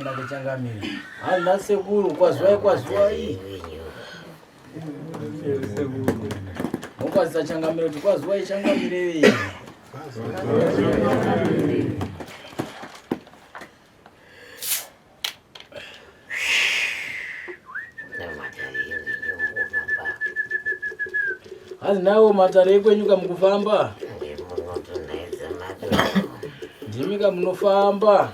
Zvakanaka changamire. Hana sekuru kwaziwai kwaziwai. Mokwazisa changamire kuti kwaziwai changamire. Hanzi nawo matare ekwenyu kamukufamba ndimi kamunofamba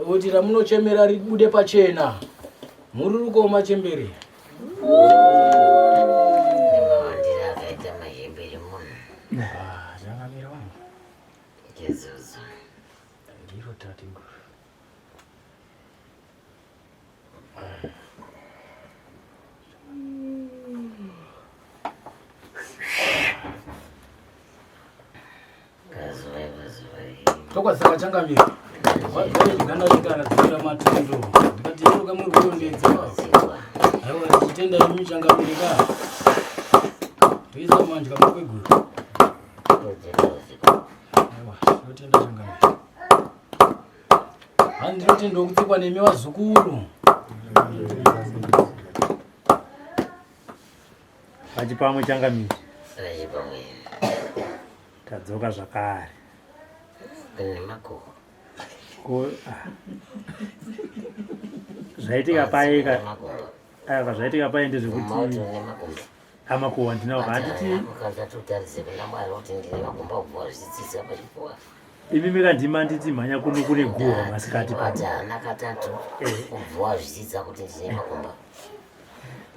kuti ramunochemera ribude pachena mururuko machembere ah, zvakamira wangu Jezuzu. Ndiro tateguru. Tokwazisa vachangamire. Vaiganda chikara dzira matendo. Ndikati yero kamuri kuyondedza. Aiwa tichitenda imi changamire ka. Toisa manje kamukweguru. Tinotenda changamire. Hanzi ndinotenda kutsikwa nemi vazukuru. Pachipamwe changamire. Pachipamwe. Tadzoka zvakare. Kune makuhwa. Ko ah. Zvaitika paye ka. Aya zvaitika paye ndezvekuti amakuhwa ndinawo handiti imi mikandima nditi mhanya kuno kune guhwa masikati haana katatu kubva wazvitsitsa kuti ndine makumba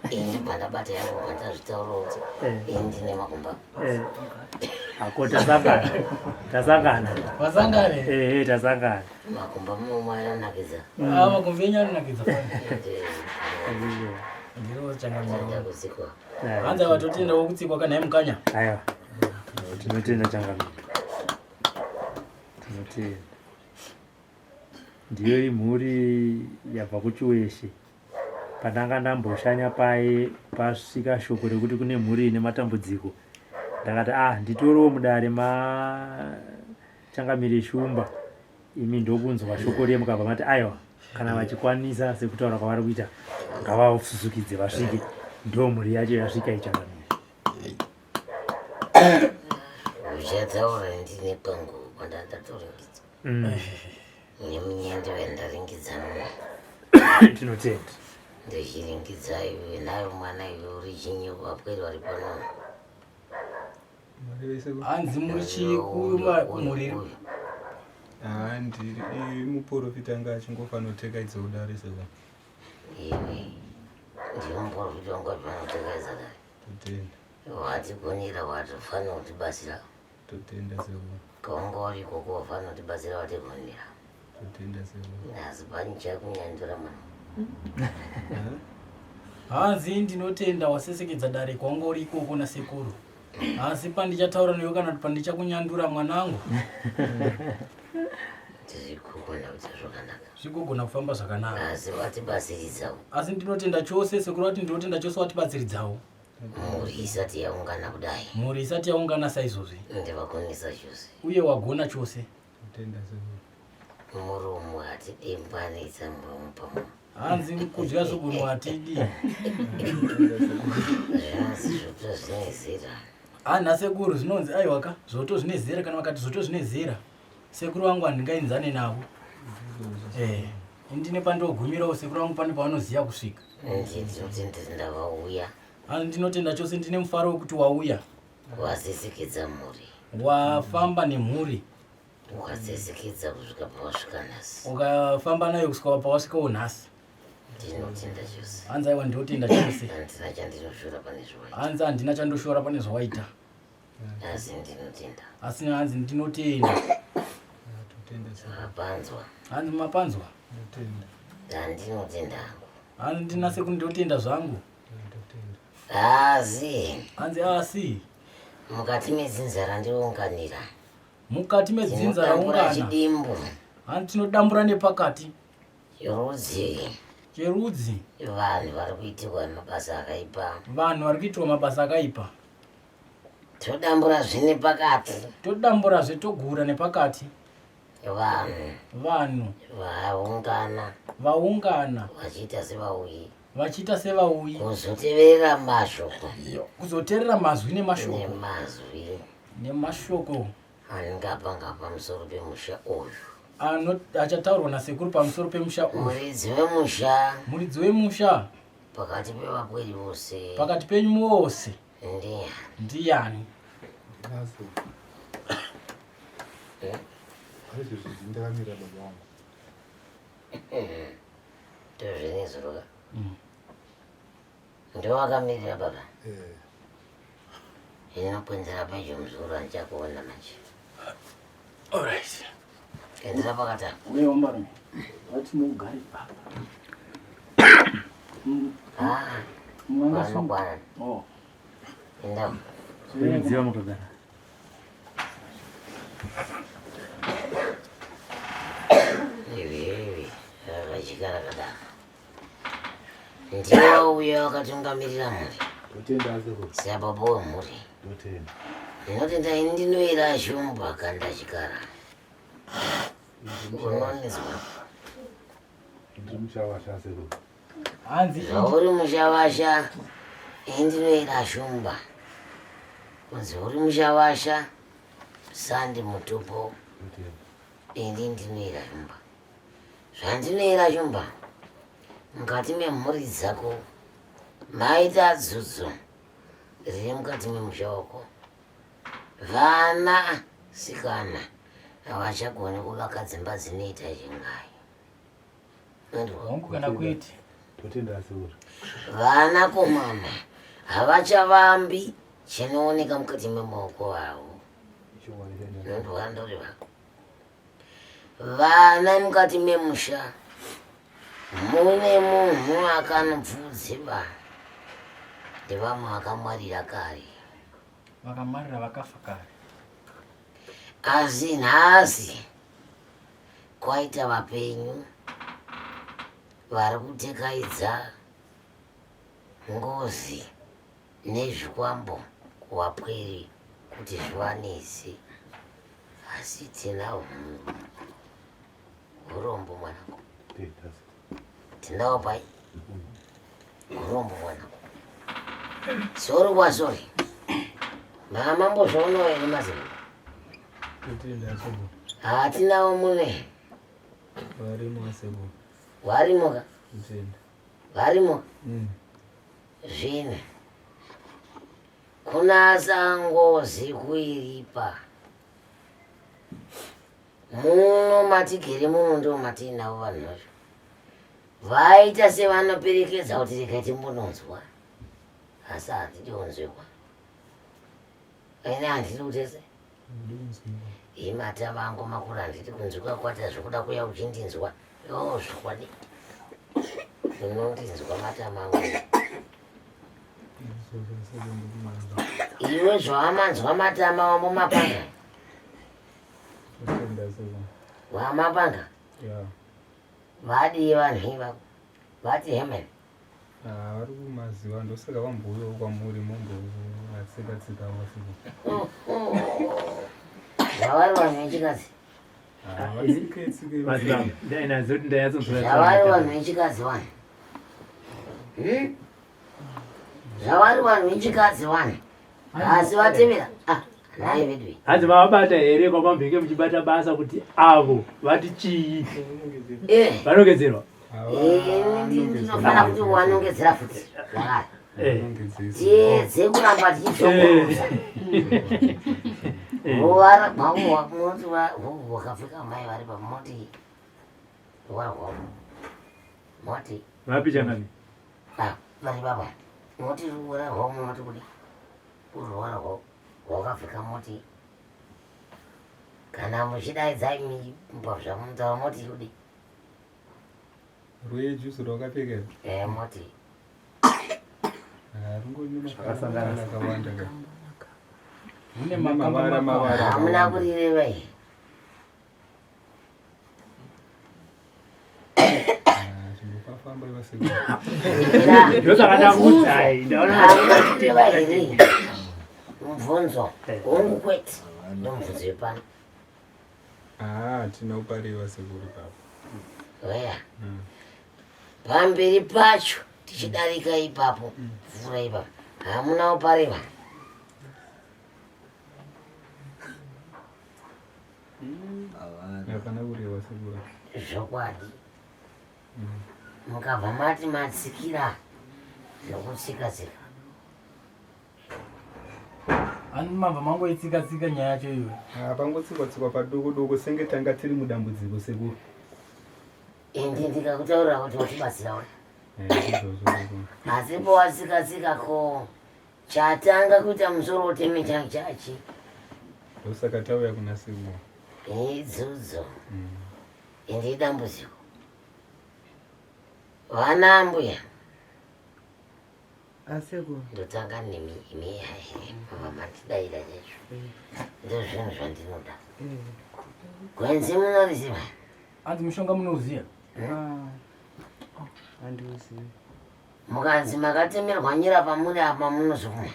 ini pandabata yangu pandazvitaura kuti ini ndine makumba ako tasangana tasangana vasangane ehe tasangana makumba mumwe anonakidza ah makumba enyu anonakidza ndiro changamire kutsikwa hanzi ava totendawo kutsikwa kana mukanya aiwa tinotenda changamire tinotenda ndiyo imhuri yabva kuchiweshe pandanga ndamboshanya paye pasvika shoko rekuti kune mhuri ine matambudziko ndakati ah nditoriwo mudare machangamire shumba imi ndokunzwa shoko riye mukabva mati aiwa kana vachikwanisa sekutaura kwavari kuita ngavasusukidze vasvike ndo mhuri yacho yasvika ichangamire uchataura ndine pangu pandandatoringidza nemunyendo wendaringidza muno tinotenda ndochiringidza iwe nayo mwana iwe uri chinyi vapweri vari pano Hanzi muri chii kumhuri? Haa ndiri muporofita anga achingofanotekaidza kudare seko. Iwe ndiwe muporofita wanga uchifanotekaidza dare. Totenda. Watigonera watofanira kutibatsira. Totenda sekuru. Kaunga uri ikoko wafanira kutibatsira watigonera. Totenda sekuru. Asi pani chakunyandura mwana. Hanzi ndinotenda wasesekedza dare kwanga uri ikoko nasekuru. Asi pandichataura newe kana kuti pandichakunyandura mwanangu. Tizvigogona kuita zvakanaka. Zvigogona kufamba zvakanaka. Asi watibatsiridzawo. Asi ndinotenda chose sekuru vati ndinotenda chose watibatsiridzawo. Mhuri isati yaungana kudai. Mhuri isati yaungana saizvozvi. Ndivagonesa chose. Uye wagona chose. Totenda sekuru. Muromo hatidi mbanitsa muromo pamwe. Hanzi kudya zvogunwa hatidi. Zvinonzi zvoto zvine zera. Hanha sekuru zvinonzi aiwaka zvoto zvine zera kana vakati zvoto zvine zera. Sekuru vangu handingainzane navo. Eh, ndine pandogumirawo sekuru vangu pane pavanoziva kusvika. Ndinotenda ndavauya. Hanzi ndinotenda chose ndine mufaro wekuti wauya. Wasisikidza mhuri. Wafamba nemhuri. Ukasisikidza kusvika pawasvika nhasi. Ukafamba nayo kusvika pawasvikawo nhasi. Ndinotenda chose. Hanzi aiwa ndinotenda chose. Handina chandinoshora pane zvawaita. Hanzi handina chandoshora pane zvawaita. Asi ndinotenda. Asi hanzi ndinotenda. Mapanzwa. Hanzi mapanzwa. Ndinotenda. Handinotenda hangu. Hanzi ndinase kundotenda zvangu. Asi. Hanzi asi. Mukati medzinza randiunganira. Mukati medzinza raungana. Chidimbu. Hanzi tinodambura nepakati. Cherudzi. Cherudzi. Vanhu vari kuitirwa mabasa akaipa. Vanhu vari kuitirwa mabasa akaipa. Todamburazve nepakati. Todamburazve togura nepakati. Vanhu. Vanhu. Vaungana. Vaungana. Vachiita sevauyi. Vachiita sevauyi. Kuzoteverera mashoko. Kuzoteerera mazwi nemashoko. Nemazwi. Nemashoko. Anongapanga pamusoro pemusha uyu. Ano achataurwa nasekuru pamusoro pemusha uyu. Muridzi wemusha. Muridzi wemusha. Pakati pevapweri vose. Pakati penyu mose. Ndiyani? Ndiyani? Nazo. Eh? Izvozvi ndakamira baba vangu. Ndozvinezuro. Ndowakamirira baba. Eh. Inokwenzera pedyo muzukuru handichakuona manje. Alright. Enzera pakati apa. Uye wambarume. Vati mugare papa. Ah, Mwangasunga. vanokwana. Oh. Enda. Mudziva makagara. Ivi ivi rakachikara kadaro. Ndiwo uyo wakatungamirira mhuri. Totenda sekuru. Sababa wemhuri. Totenda. Ndinotenda ini ndinoera shumba kanda chikara. Unonizwa. Ndiri mushawasha sekuru. Hanzi indi Zvauri mushavasha, ini ndinoera shumba. Kunzi uri mushavasha, sandi mutupo, Totenda. ini ndinoera shumba. Zvandinoera shumba, mukati memhuri dzako, maita dzudzo riri mukati memusha wako. Vana sikana havachagoni kuvaka dzimba dzinoita chin'ai. Unonzwa? hongu kana kwete. Totenda sekuru. Vanakomana havachavambi chinooneka mukati memaoko avo. Ichokwadi chandaka. Nondwandoreva. Vana mukati memusha mune munhu akanobvudziva ndevamwe vakamwarira kare. Vakamarira vakafa kare. Asi nhasi kwaita vapenyu vari kutekaidza ngozi nezvikwambo kuvapweri kuti zvivanetse. Asi tinawo urombo mwanangu. Totenda sekuru. Tinawo pai urombo mwanangu. Sori kwasori. Mama mbozvoonawo here mazino? Totenda sekuru. Hatinawo mune Varimo sekuru. varimoka Totenda. varimo Zvino kunasa ngozi kuiripa muno matigere muno ndo matiinavo vanhu vacho vaita sevanoperekedza kuti regai timbononzwa asi handidi kunzwikwa ini handidi kutese imata vangu makuru handidi kunzwikwa kwati zvekuda kuya uchindinzwa o zvokwadi unondinzwa matama angu iwe zvawamanzwa matama wambomapanga Totenda sekuru. wamapanga Ya. vadii vanhu ivavo vati hemen Ah, vari kumaziva ndosaka vambouyawo kwamuri mombovatsika tsikawo sekuru. zvavari vanhu vechikadzi Ah, vatsike tsike. Madzibaba, ndainazo kuti ndayatsonzwa. zvavari vanhu vechikadzi vanhu Zvavari vanhu vechikadzi vanhu asi vatevera Ah, nhai vedu Hanzi mavabata here kwamambenge muchibata basa kuti avo vati chii? Eh, Vanongedzerwa. ini ndinofanira kuti wanongedzera futi zvakare Eh. tiedze kuramba tichidzokorodza ruvara rwangu munoti rwakapfeka mai vari pa moti ruvara rwangu moti Vapi changani? ah, vari baba moti ruvara rwangu munoti kudi ruvara rwakapfeka moti kana muchidaidza imi zvamunotaura moti kudi Rwejuzi rwakapfeka here? eh, moti Ah, rungori Zvakasangana. nemakala akawanda ka. Mune Mavara, makamba mavara. hamuna kurireva iyi Ah, chimbofamba ivasekuru. Ndosaka ndakuudzai, ndaona Hamuna kureva here mubvunzo hongu kwete ndomubvunzo wepano. Haa, hatina kupareva sekuru ipapo. Weya. Pamberi pacho tichidarika ipapo, pfuura ipapo. Hamuna kupareva. Hapana kureva sekuru. Zvokwadi. Mukabva mati matsikira zvekutsika tsika. Ani mabva mangoitsika tsika nyaya yacho iwe. Ah, pangotsikwa tsikwa padoko doko senge tanga tiri mudambudziko sekuru. Ende ndikakutaurira kuti watibatsira we. Eh, izvozvo sekuru. Asi powatsika tsika ko chatanga kuita musoro uteme changu chachi. Ndosaka tauya kuna sekuru. Idzudzo. Ende idambudziko. Vana ambuya. Asekuru. Ndotanga nemi imi mama matidaira chaizvo. Ndozvinhu zvandinoda. Gwenzi munoriziva? Hanzi mushonga munouziva? Handiuzivi. Mukanzi makatemerwa nyira pamuri apa munozokuma.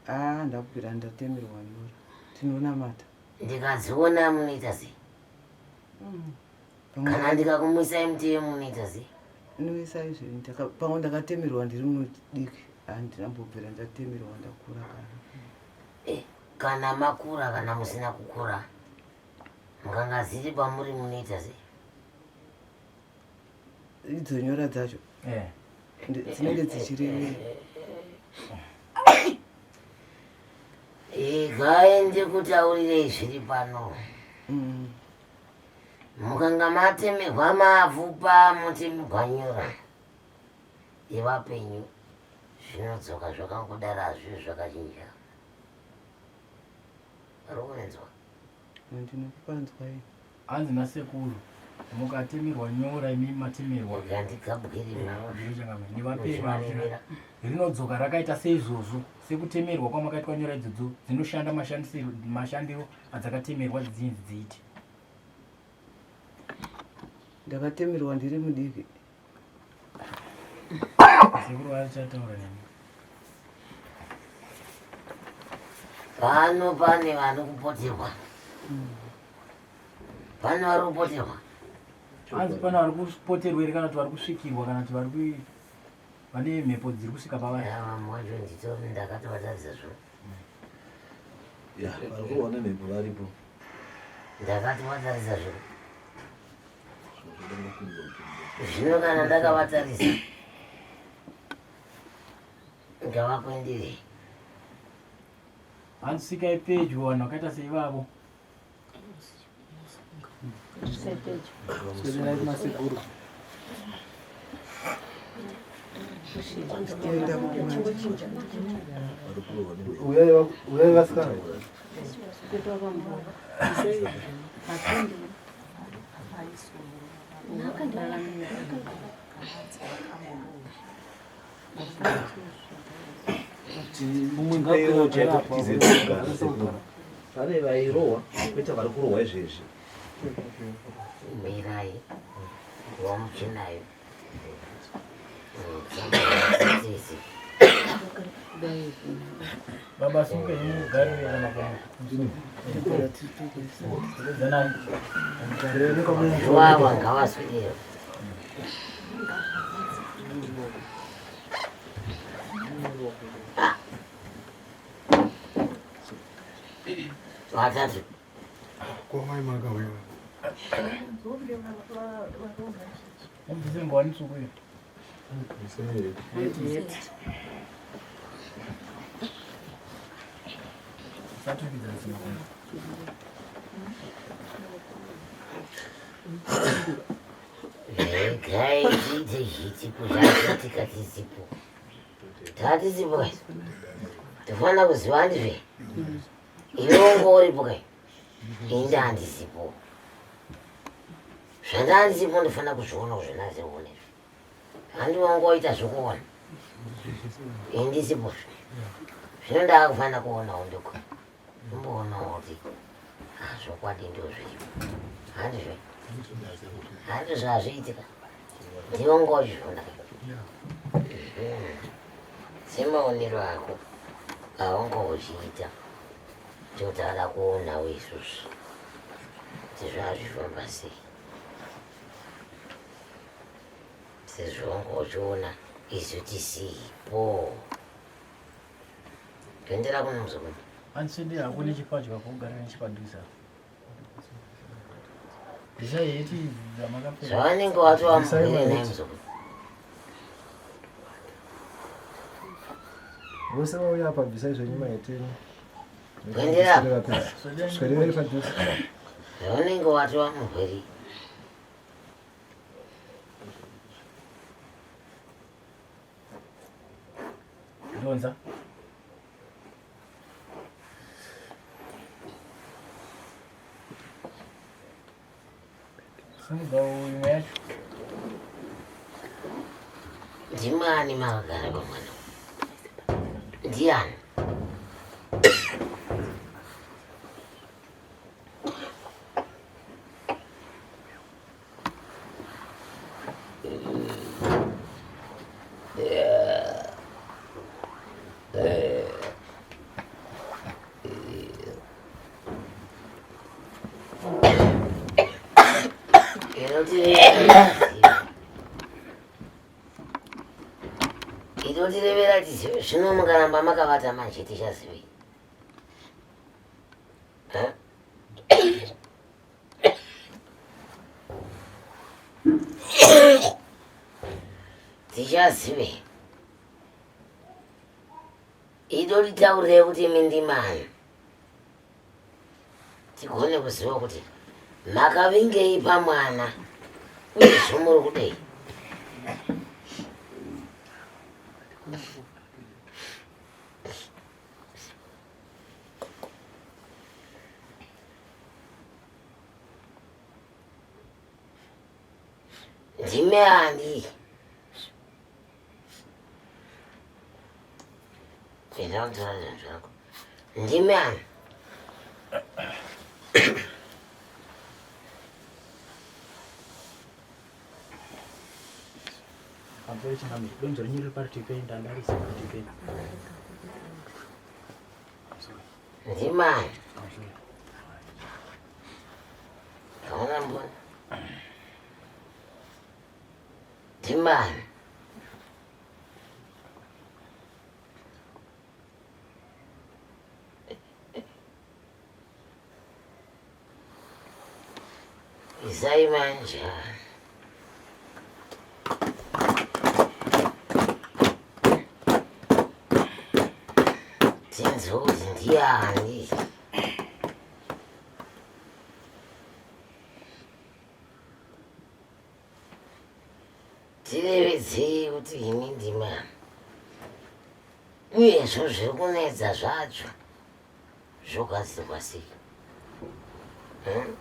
Ah, ndakubvira ndatemerwa nyora. Tinonamata. Ndikadziona munoita sei? Kana ndikakumisai muteyo munoita sei? Noisa izvi pamwe ndakatemerwa ndiri mudiki, handinambobvira ndatemerwa ndakura kana. Eh, kana makura kana musina kukura mukanga dziri pamuri munoita sei? Idzo nyora dzacho Eh. dzinenge dzichirevei? Igai ndikutaurirei zviri pano. Mukanga matemerwa mavhu pamutemerwa nyora yevapenyu zvinodzoka zvakangodaro, hazvivi zvakachinja. Uri kunzwa? Ndinokupanzwa ini. Hanzi nasekuru mukatemerwa nyora imi matemerwa. Ngandigabwiri nevapenyu rinodzoka rakaita seizvozvo, sekutemerwa kwamakaitwa nyora idzodzo dzinoshanda mashandiro adzakatemerwa dzinzi dziite. Ndakatemerwa ndiri mudiki. Sekuru vachataura nemi. Pano pane vari kupoterwa. Pane vari kupoterwa. Hanzi pane vari kupoterwa here kana kuti vari kusvikirwa kana kuti vane mhepo dziri kusvika pavari? Vamwe vacho nditori ndakatovatarisa zvo. Ya, vari kurohwa nemhepo varipo. Ndakatovatarisa zvo. Zvino kana ndakavatarisa ngavakwendere. Hanzi svikai pedyo vanhu vakaita seivavo. Uyai vasikana. Pane vairohwa kwete vari kurohwa izvezvi. Mirai wamuchinayo. Baba suke mugarire kana kudzanai. Wawa ngavaswedere. Vatatu. Komai makauya. Mubvise ngowani tsvuku iyo. Usatukidza zino. Regai tiite zviitiko zvaitika tisipo. Tatisipo kai. Tofanira kuziva handizve. Iwe wanga uripo kai. Ini ndandisipo. Zvandandisipo ndofanira kuzviona kuzvinatsoona izvi. Handi wanga waita zvekuona. Ini ndisipo. Zvino ndaakufanira kuonawo ndiko. Umboonawo kuti zvokwadi ndozviripo. Handizve. Handizvo hazviitika. Ndiwe wanga uchizviona kai. Semaonero ako awanga uchiita totada kuonawo isusu. Kuti zvazvifamba sei sezvo wanga uchiona isu tisipo. Kuendera kuno muzukuru. Andiswedera hako nechipadyo apo ugare nechipadhuze apo. Bvisai heti dzamakapfeka. Zvavanenge watova murwere nhai muzukuru. Vose vauya apa bvisai zvenyu maheti enyu. Kuendera. Swererei padhuze. Zvavanenge watova murwere. Ndonza. Simudza imwe yacho. Ndimani makagara pamwana? Ndiani? Inotirevera tizive zvino mukaramba makavata manje tichazivei. Tichazive. Idoritaurire kuti imi ndimani. Tigone kuziva kuti makavingei pamwana uyezve muri kudei. Ndime ani? Enda unotora zvinhu zvako. Ndime ani? Pamusoro chingamiri, donzvo renyu riri parutivi penyu, ndandarisa parutivi penyu. Ndimani? Kaona mbona? Ndimani? Isai manje. Tinzwe kuti ndiani. Tirevedzei kuti ini ndima. Uyezvo zviri kunetsa zvacho zvogadzirwa sei? Hmm?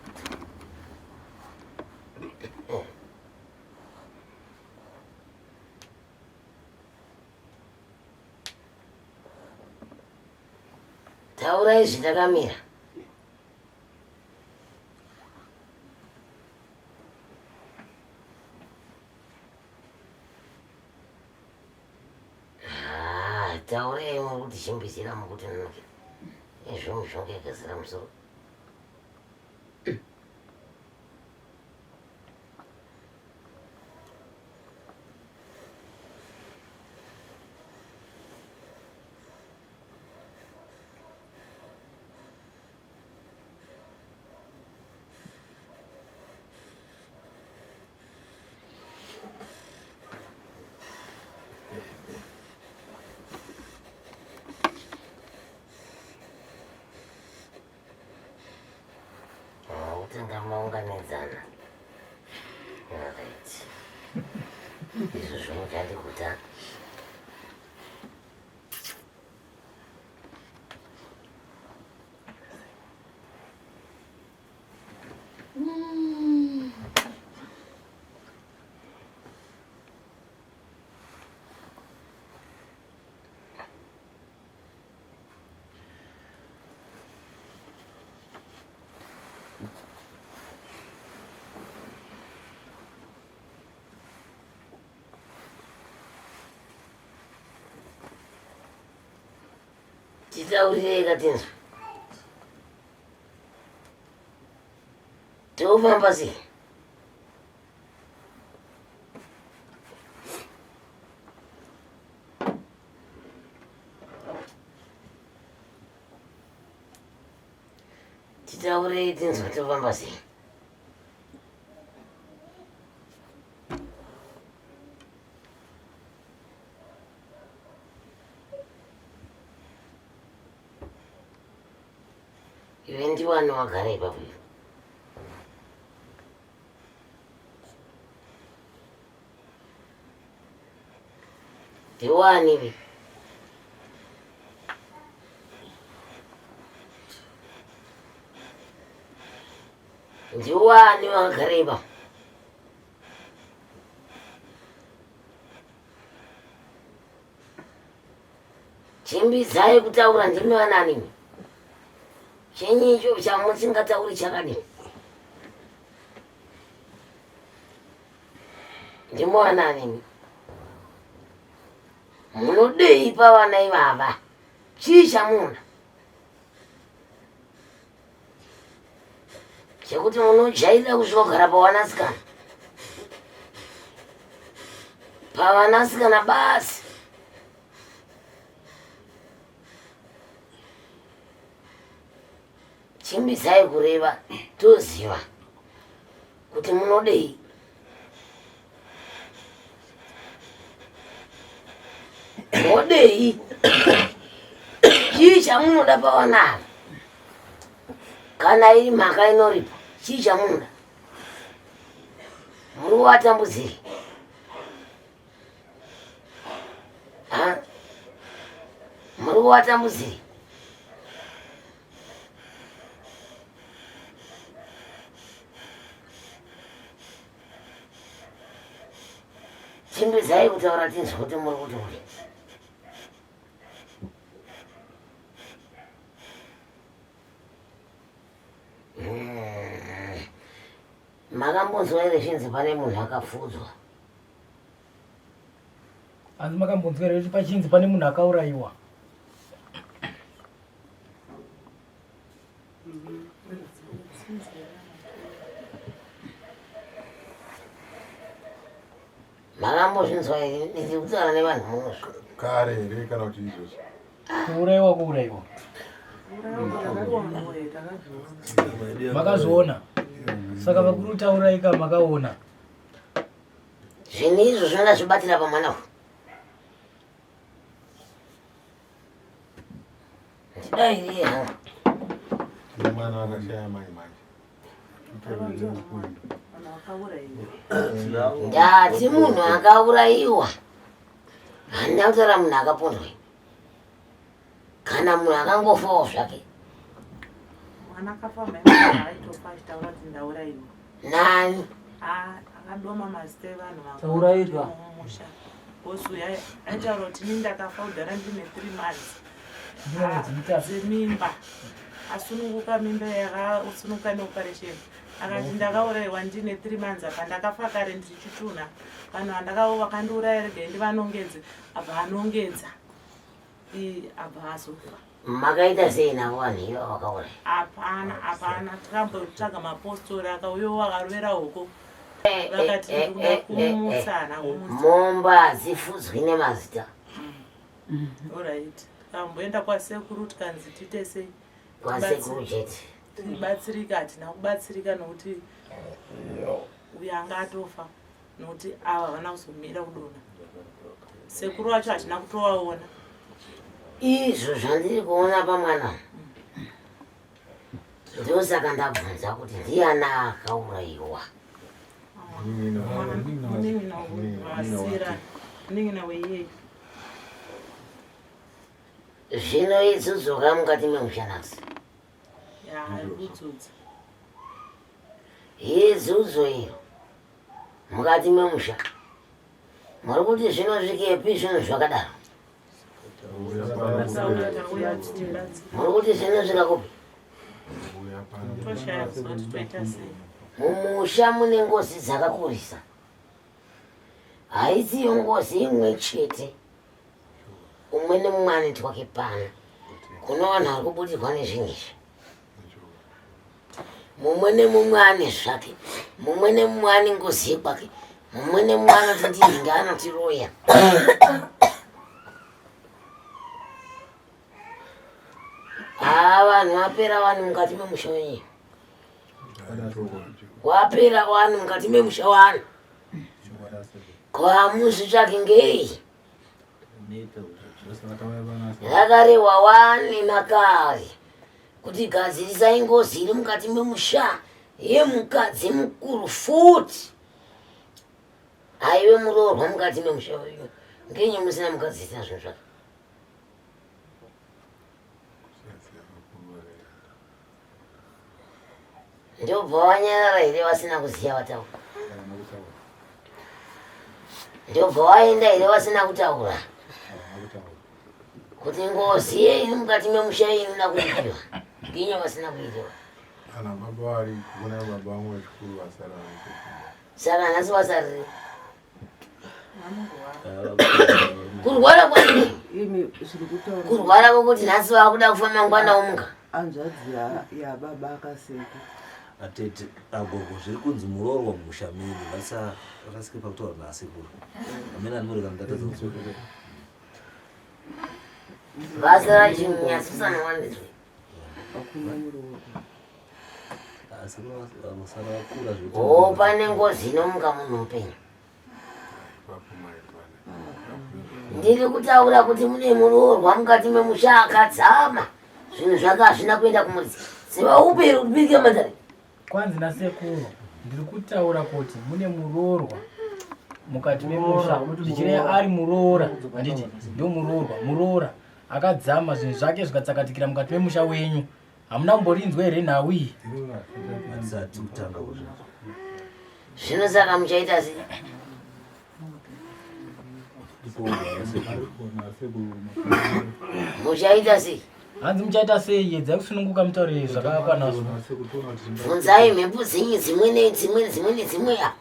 Taurai zvitakamira. Ah, taurai muri kuti chimbizira mukuti nonoke. Izvo mishonga yakazara musoro. Kutanga maunganidzana. Right. Izvo zvinochandikuta. Titaurirei katinzwe. Tofamba sei? Titaurei tinzwe tofamba sei? Iwe ndiwani wagara ipapo iwe? Ndiwani iwe? Ndiwani wakagara ipapo? Chimbidzai kutaura ndimi vanani imi. Chenyi icho chamusingatauri chakadini? Ndimi vanani imi. Munodei pavana ivava? Chii chamunoda? Chekuti munojairira kusvika kugara pavanasikana. Pavanasikana basi. Chimbisai kureva toziva kuti munodei. Modei? Chii chamunoda pavana ava? Kana iri mhaka inoripa, chii chamunoda? Muri kuvatambudzei? Muri kuvatambudzei? Chimbidzai kutaura tinzwe kuti muri kuti kudii. Makambonzwa here zvinzi pane munhu akapfuudzwa? Hanzi makambonzwa here kuti pachinzi pane munhu akaurayiwa? Makambozvinzwa here? Ndiri kutaura nevanhu munozvo. Kare here kana kuti izvozvi? Kuuraiwa kuuraiwa. Makazviona? Saka vakuru taurai ka makaona. Zvinhu izvo zvinoda zvibatira pamwana uyu. Ndidairie hangu. Mwana akashaya mai manje. Ndati munhu akaurayiwa. Handina kutaura munhu akapondwa. Kana munhu akangofawo zvake. Mwana akafa mai aitofa achitaura kuti ndaurayiwa. Nani? Ah, akadoma mazita evanhu Taurayiwa. mumusha. Boss uya aitaura kuti ini ndakafa kudhara ndine 3 months. Ndine mwedzi mitatu. Dzemimba. Asununguka mimba yakasununguka neoperation. Akati ndakaurayiwa ndine 3 months apa ndakafa kare ndiri chitunha. Vanhu vandakawo vakandiuraya regai ndivanongedze. Abva anongedza. Abva azofa. Makaita sei navo vanhu ivavo vakauraya? Hapana, hapana. Takambotsvaga mapostori akauyawo akarovera huku. Vakati ndikuda kumutsa haana kumutsa. Mombe hadzifudzwi nemazita. Alright. Takamboenda kwasekuru tikanzi tiite sei? Kwasekuru chete. Tibatsirika hatina kubatsirika nokuti uyo anga atofa. nokuti ava havana kuzomira kudonha sekuru vacho hatina kutovaona izvo zvandiri kuona pamwana ndosaka ndabvunza kuti ndiani akaurayiwa munin'ina weiyeyo zvino idzudzoka mukati memusha nhasi idzudzo iro mukati memusha muri kuti zvinosvikepi zvinhu zvakadaro muri kuti zvinosvika kupi mumusha mune ngozi dzakakurisa haisiyo ngozi imwe chete umwe nemumwe anoitwa kepano kune vanhu vari kubudirwa nezvinhu izvi. Mumwe nemumwe ane zvake, mumwe nemumwe ane ngozi yekwake, mumwe nemumwe anoti ndinhinga anotiroya. Haa vanhu vapera vanhu mukati memusha wenyu. Wapera vanhu mukati memusha wani. Ko hamuzvitsvaki ngei? Rakarehwa wani makare kuti gadzirisai ngozi iri mukati memusha yemukadzi mukuru futi aive muroorwa mukati memusha wenyu. Ngenyi musina mugadzirisa zvinhu zvake? Ndobva wanyarara here vasina kuziva vataura? Ndobva waenda here vasina kutaura? Kuti ngozi ye iri mukati memusha iyi inoda kuipiwa. Nginya vasina kuipiwa. Ana baba vari kuna baba vangu vechikuru vasara variko. Saka nhasi vasarire. Kurwara kwani? Imi zviri kutaura. Kurwara kwokuti nhasi vakuda kufa mangwana womuka. Hanzvadzi yababa akaseka. Atete agogo zviri kunzi muroorwa mumusha menyu ngasarasike pakutaura naasekuru. Amene animurega ndatadza kutsvaka. Vasara chinyatsusana wanizwe. Hakuna muroorwa. Asekuru vasara vakura zvekuti. Oh, pane ngozi inomuka munhu mupenyu. Ndiri kutaura kuti mune muroorwa mukati memusha akadzama. Zvinhu zvake hazvina kuenda kumuridzi. Ziva upi iri kubirika mandari. Kwanzi nasekuru ndiri kutaura kuti mune muroorwa mukati memusha zvichireva ari muroora handiti ndo muroorwa muroora akadzama zvinhu zvake zvikatsakatikira mukati memusha wenyu hamuna kumborinzwa here nhau iyi Hatisati kutanga kuzvinzwa. Zvino saka muchaita sei? Muchaita sei? Hanzi muchaita sei? Yedzai kusununguka mutaure zvakakwana. Bvunzai mhepo dzenyu dzimwe nedzimwe dzimwe nedzimwe apa.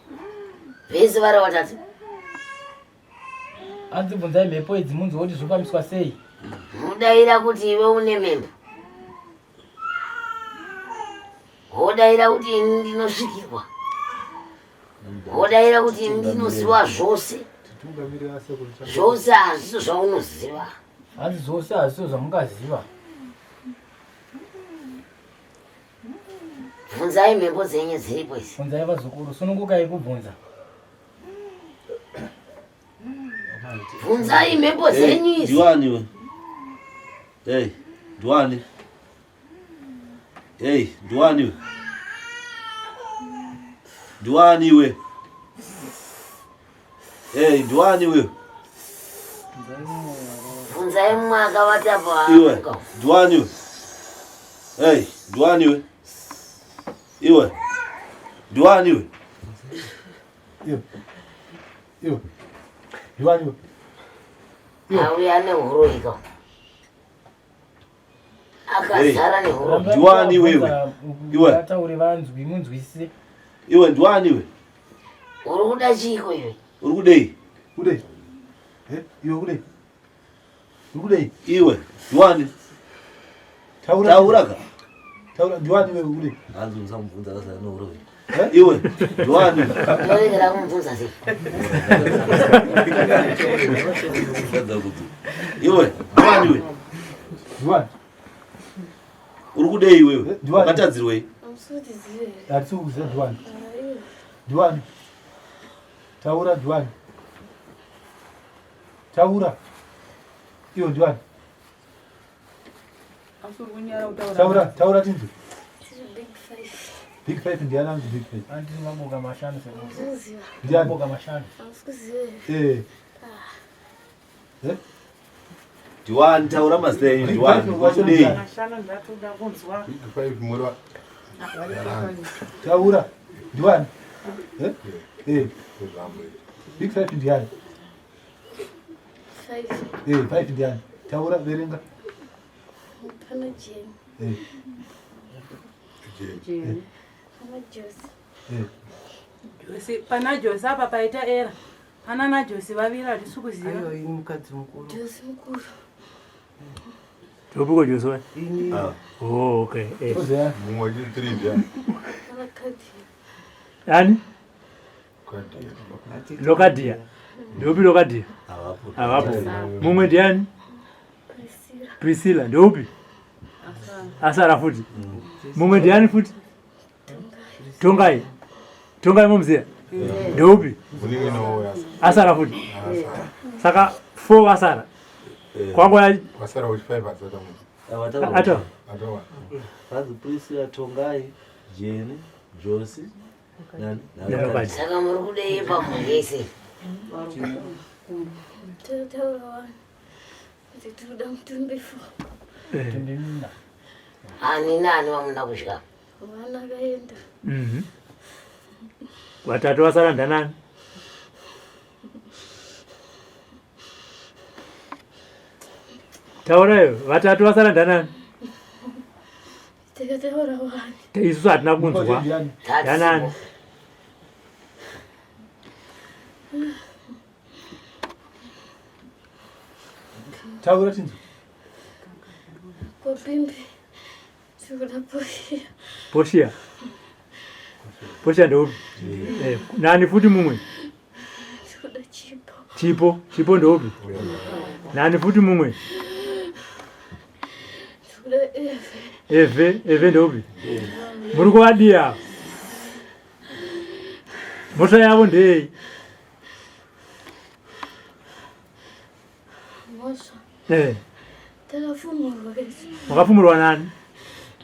Vese vari vatatu. Hanzi bvunzai mhepo idzi munzwe kuti zvofambiswa sei. Mudaira kuti iwe une mhembo. Wodaira kuti ini ndinosvikirwa. Wodaira kuti ini ndinoziva zvose. Zvose hazviso zvaunoziva. Hanzi zvose hazviso zvamungaziva. Bvunzai mhepo dzenyu dziripo idzi. Bvunzai vazukuru, sunungukai kubvunza. Bvunzai mhepo dzenyu idzi. Ndiwani iwe? Hey, ndiwani? Hey, ndiwani iwe? Ndiwani iwe? Hey, ndiwani iwe? Bvunzai mumwe akavata pa. Iwe, ndiwani iwe? Hey, ndiwani iwe? Iwe. Ndiwani iwe? Iwe. Iwe. Ndiwani iwe? Iwe. Auya nehuroyi ka. Akazara nehuroyi. Ndiwani iwewe? Iwe. Vataure vanzwi munzwisise. Iwe ndiwani iwe? Uri kuda chiiko iwe? Uri kudei? Kudei? Eh, iwe kudei? Uri kudei? Iwe ndiwani? Taura. Taura ka. Taura ndiwani iwe kudei? Hanzi musamubvunza akazara nehuroyi. Eh? Iwe ndiwani? Ndoregera kumubvunza sei? Tadza kuti. Iwe ndiwani iwe? Ndiwani? Uri kudei iwewe? Eh, ndiwani? Wakatadzirwei? Hatisi kuziva ndiwani. Ndiwani? Taura ndiwani? Taura. Iwe ndiwani? Taura, taura tinzwe. Big Five ndiani anzi Big Five? Hanzi maboka mashanu sekuru. Ndiani? Maboka mashanu. Eh. Eh? Ndiwani taura mazita enyu Big ndiwani? Five Uri kudei? Mashanu ndatoda kunzwa. Big Five murwa. Taura. Ndiwani? Eh? Eh. Big Five ndiani? Eh, five ndiani? Taura verenga. Pana Jane. Eh. Jane. Pana Josie. Eh. Josi, pana Josi apa paita era. Pana naJosi vaviri hatisi kuziva. Aiwa, ini mukadzi mukuru. Josi mukuru. Ndopiko Joshua? Ini. Ah. Oh, okay. Eh. Mumwe wechithree ndiani? Ani? Lokadia. Ndeupi Lokadia? Havapo. Havapo. Mumwe ndiani? Priscilla. Ndeupi? Asara futi. Mumwe ndiani futi? Tongai. Tongai momuziya? Ndeupi? Munin'ina wauya Asara futi. Saka 4 vasara. Eh. Kwangu ya Wasara wechi5 asati amuzi. Ato. Atawa. Vanzi Priscilla, Tongai, Jenny, Josie, nani? Nalokadi. Saka muri kudei pamhuri yese? Tataura wani kuti tinoda mutumbi fo. Mutumbi mina. Ani nani vamuna kudya? Vana vaenda. Vatatu vasara ndanani? Taurayo, vatatu vasara ndanani? Takataura wani. Isusu hatina kunzwa. Ndanani? Taura tinzwe. Kwapimbi. Tikuda poshiya. Poshia. Poshia ndeupi? Eh, nani futi mumwe? Tikuda chipo. Chipo, chipo ndeupi? Nani futi mumwe? Tikuda eve. Eve, eve ndeupi? Muri kuvadiya. Mhosva yavo ndeyei? Mhosva. Eh, Takafumurwa isu. makafumurwa nani?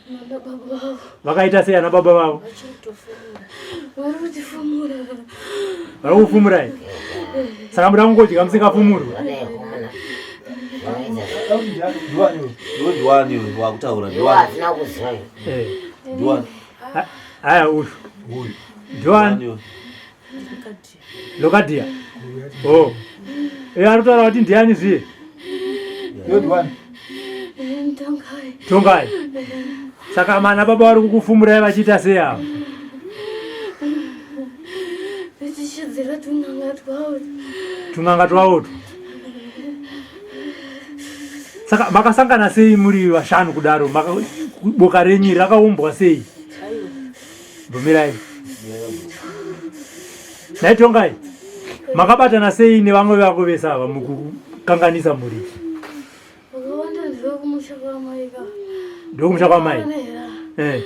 Nana baba vavo. Vakaita sei ana baba vavo? Vachitofumura. Vari kutifumura. Vari kufumurai? Saka muda kungodya musingafumurwi? Iwe ndiwani iwe wakutaura Iwe ndiwani? hatina kuziva iwe. Eh. Ndiwani? Aya uyu. Ndiwani? Lokadia. Oh. Eh, ari kutaura kuti ndiani zviye? Iwe ndiwani? Tongai. Tongai. Saka mana baba vari kukufumurai vachiita sei ava? Tichidzira tun'anga twavo. Tun'anga twavotu. Saka makasangana sei muri vashanu kudaro? Boka renyu iri rakaumbwa sei? Bvumirai. Nhai Tongai, makabatana sei nevamwe vako vese ava mukukanganisa mhuri iyi? Vakawanda ndevekumusha kwamai ka. Ndevekumusha kwamai? Eh.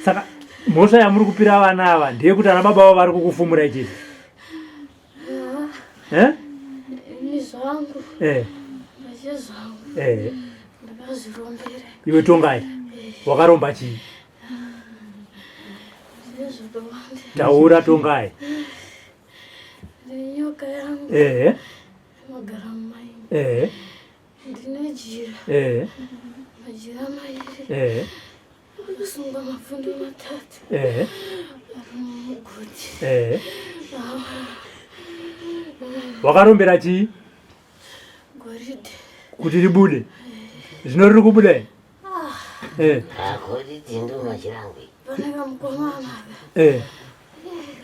Saka mhosva yamuri kupira vana ava ndeyekuti ana baba vavo vari kukufumurai chete? Eh? Ini zvangu. Eh. Vache zvangu. Eh. Ndakazvirombera. Iwe Tongai, wakaromba chii? Zvine zvakawanda. Taura Tongai. Ndine nyoka yangu. Eh. Inogara mumaini. Eh. Ndine jira. Eh. Majira mairi. Eh. Akasungwa mapfundo matatu. Eh. Ari mumugodhi. Eh. Wakarombera chii? Goridhe. Kuti ribude. Zvino riri kubuda here? Eh. Goridhe ndo majira angu. Pane kamukomana aka. Eh.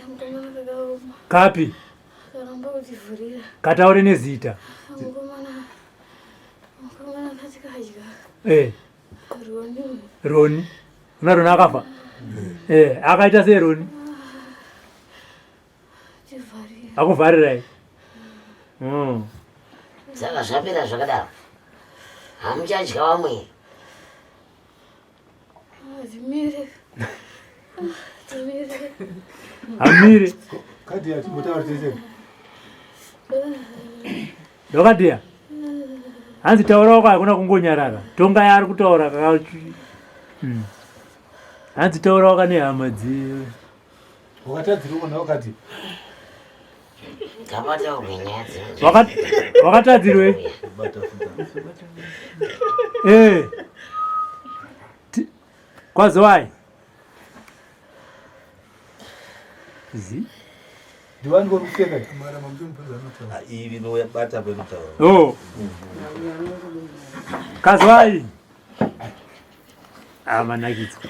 Kamukomana kakaoma. Kapi? Karamba kutivhurira. Kataure nezita. Kamukomana. Kamukomana kati kadya. Eh. Roni. Roni. Una Roni akafa? Eh, akaita sei Roni? Tivharira. Akuvharirai. Saka zvapera zvakadaro. Hamuchadya vamwe. Timire. Timire. Hamire. Kadhi achimbotaura tese. Ndokadhiya. Hanzi taura wako hakuna kungonyarara. Tongai ari kutaura kaka. Hanzi taura waka nehama dzi. Wakatadzirwa kona wakati. Ngapataurwe nyaya dzinonzi. Wakatadzirwe? Eh. Kwazowai. Zi. Ndiwani kuri kupfeka? Iri inobata pekutaura. Oh. Kazwai. Ah, manakidzwa.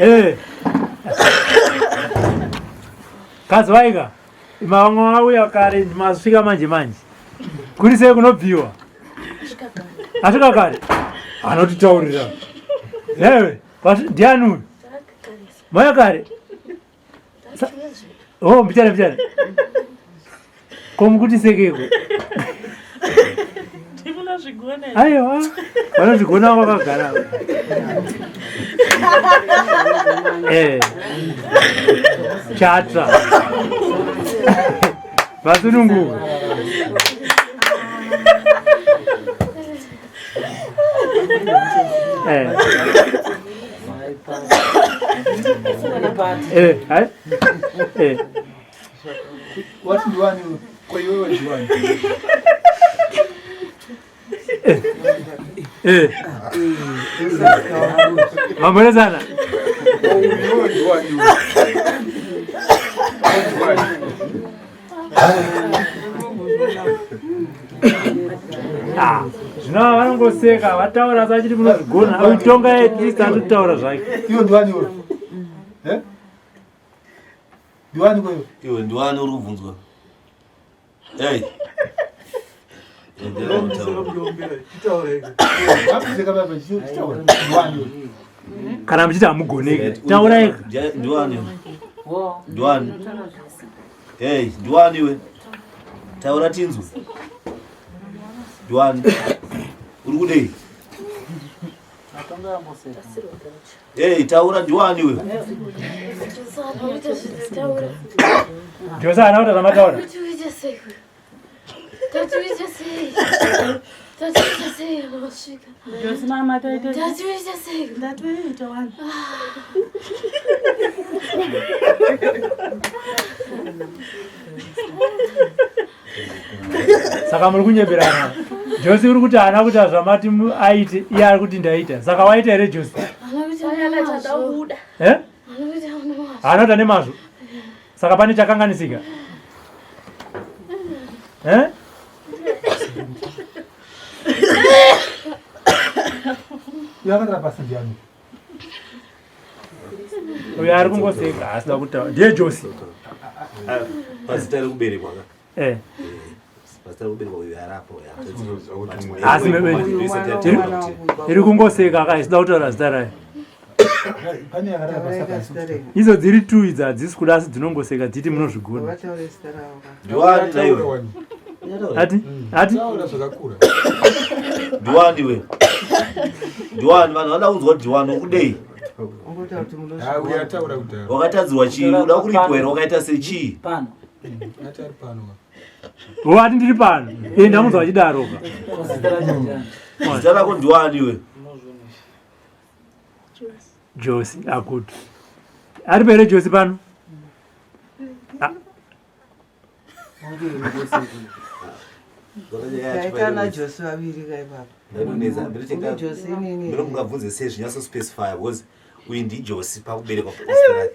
Eh. Kazwai ka. Vamwe vauya kare masvika manje manje. Kuri sei kunobviwa? Asvika kare. Anotitaurira. Ewe, ndiani uyu? Mauya kare. Oh, mbichana mbichana. Ko mukuti sekeko. Ndinozvigona. Aiwa. Vanozvigona vakagara. Eh. Chatsva. Vasununguka. Eh. Eh, hai? Eh. Wati ndiwani ko iwewe ndiwani? Eh. Eh. Mamborezana. Iwewe ndiwani? Ah, zvino vanongoseka vataura asi achiti munozvigona uitonga at least atotaura zvake. Iwe ndiwani iwe? Eh? Ndiwani ko iwe? Iwe ndiwani uri kubvunzwa? Hey. Kana muchiti hamugoneki taurai. Ndiwani? Ndiwani? Hey, ndiwani iwe? Taura tinzwe. Ndiwani? Uri kudei? Hey, taura ndiwani iwe? Josa haana kuita zvamataura. Josi mama taita. Ndatoita wani. Saka muri kunyeberana. Josi uri kuti haana kuita zvamati aite, iye ari kuti ndaita. Saka waita here Josi? Eh? Haana kuita nemazvo. Saka pane chakanganisika. Eh? Yakarara pasi ndiani? Uyo ari kungoseka haasida kutaura. Ndiye Josi. Pazita rekuberekwa ka. Eh. Pazita rekuberekwa uyo arapo. Asi iri kungoseka ka isida kutaura zita rayo. Pane yakarara pasi apa haisi kutaura. Idzo dziri two idzi hadzisi kuda asi dzinongoseka dziti munozvigona. Vataure zita ravo ka. Ndiwani naiwe? Ati? Ati? Taura zvakakura. Ndiwani iwe? Ndiwani vanhu vanoda kunzwa kuti ndiwani ukudei? Ungotaura kuti Ah, uyo munozvigona. ataura kudhara. Wakatadzirwa chii? Uda kuripwa here wakaita sechii? Pano. Ati ari pano. Wo ati ndiri pano. Eh ndamunzwa achidaro ka. Zita rako ndiwani iwe? Josi akuti. Ari pere Josi pano? Taita ana Josi vaviri ka ipapa. Ndinonetsa, Une Josi inini. ndino mungabvunze sei zvinyatsospecify because uyu ndiJosi pakuberekwa zita rake.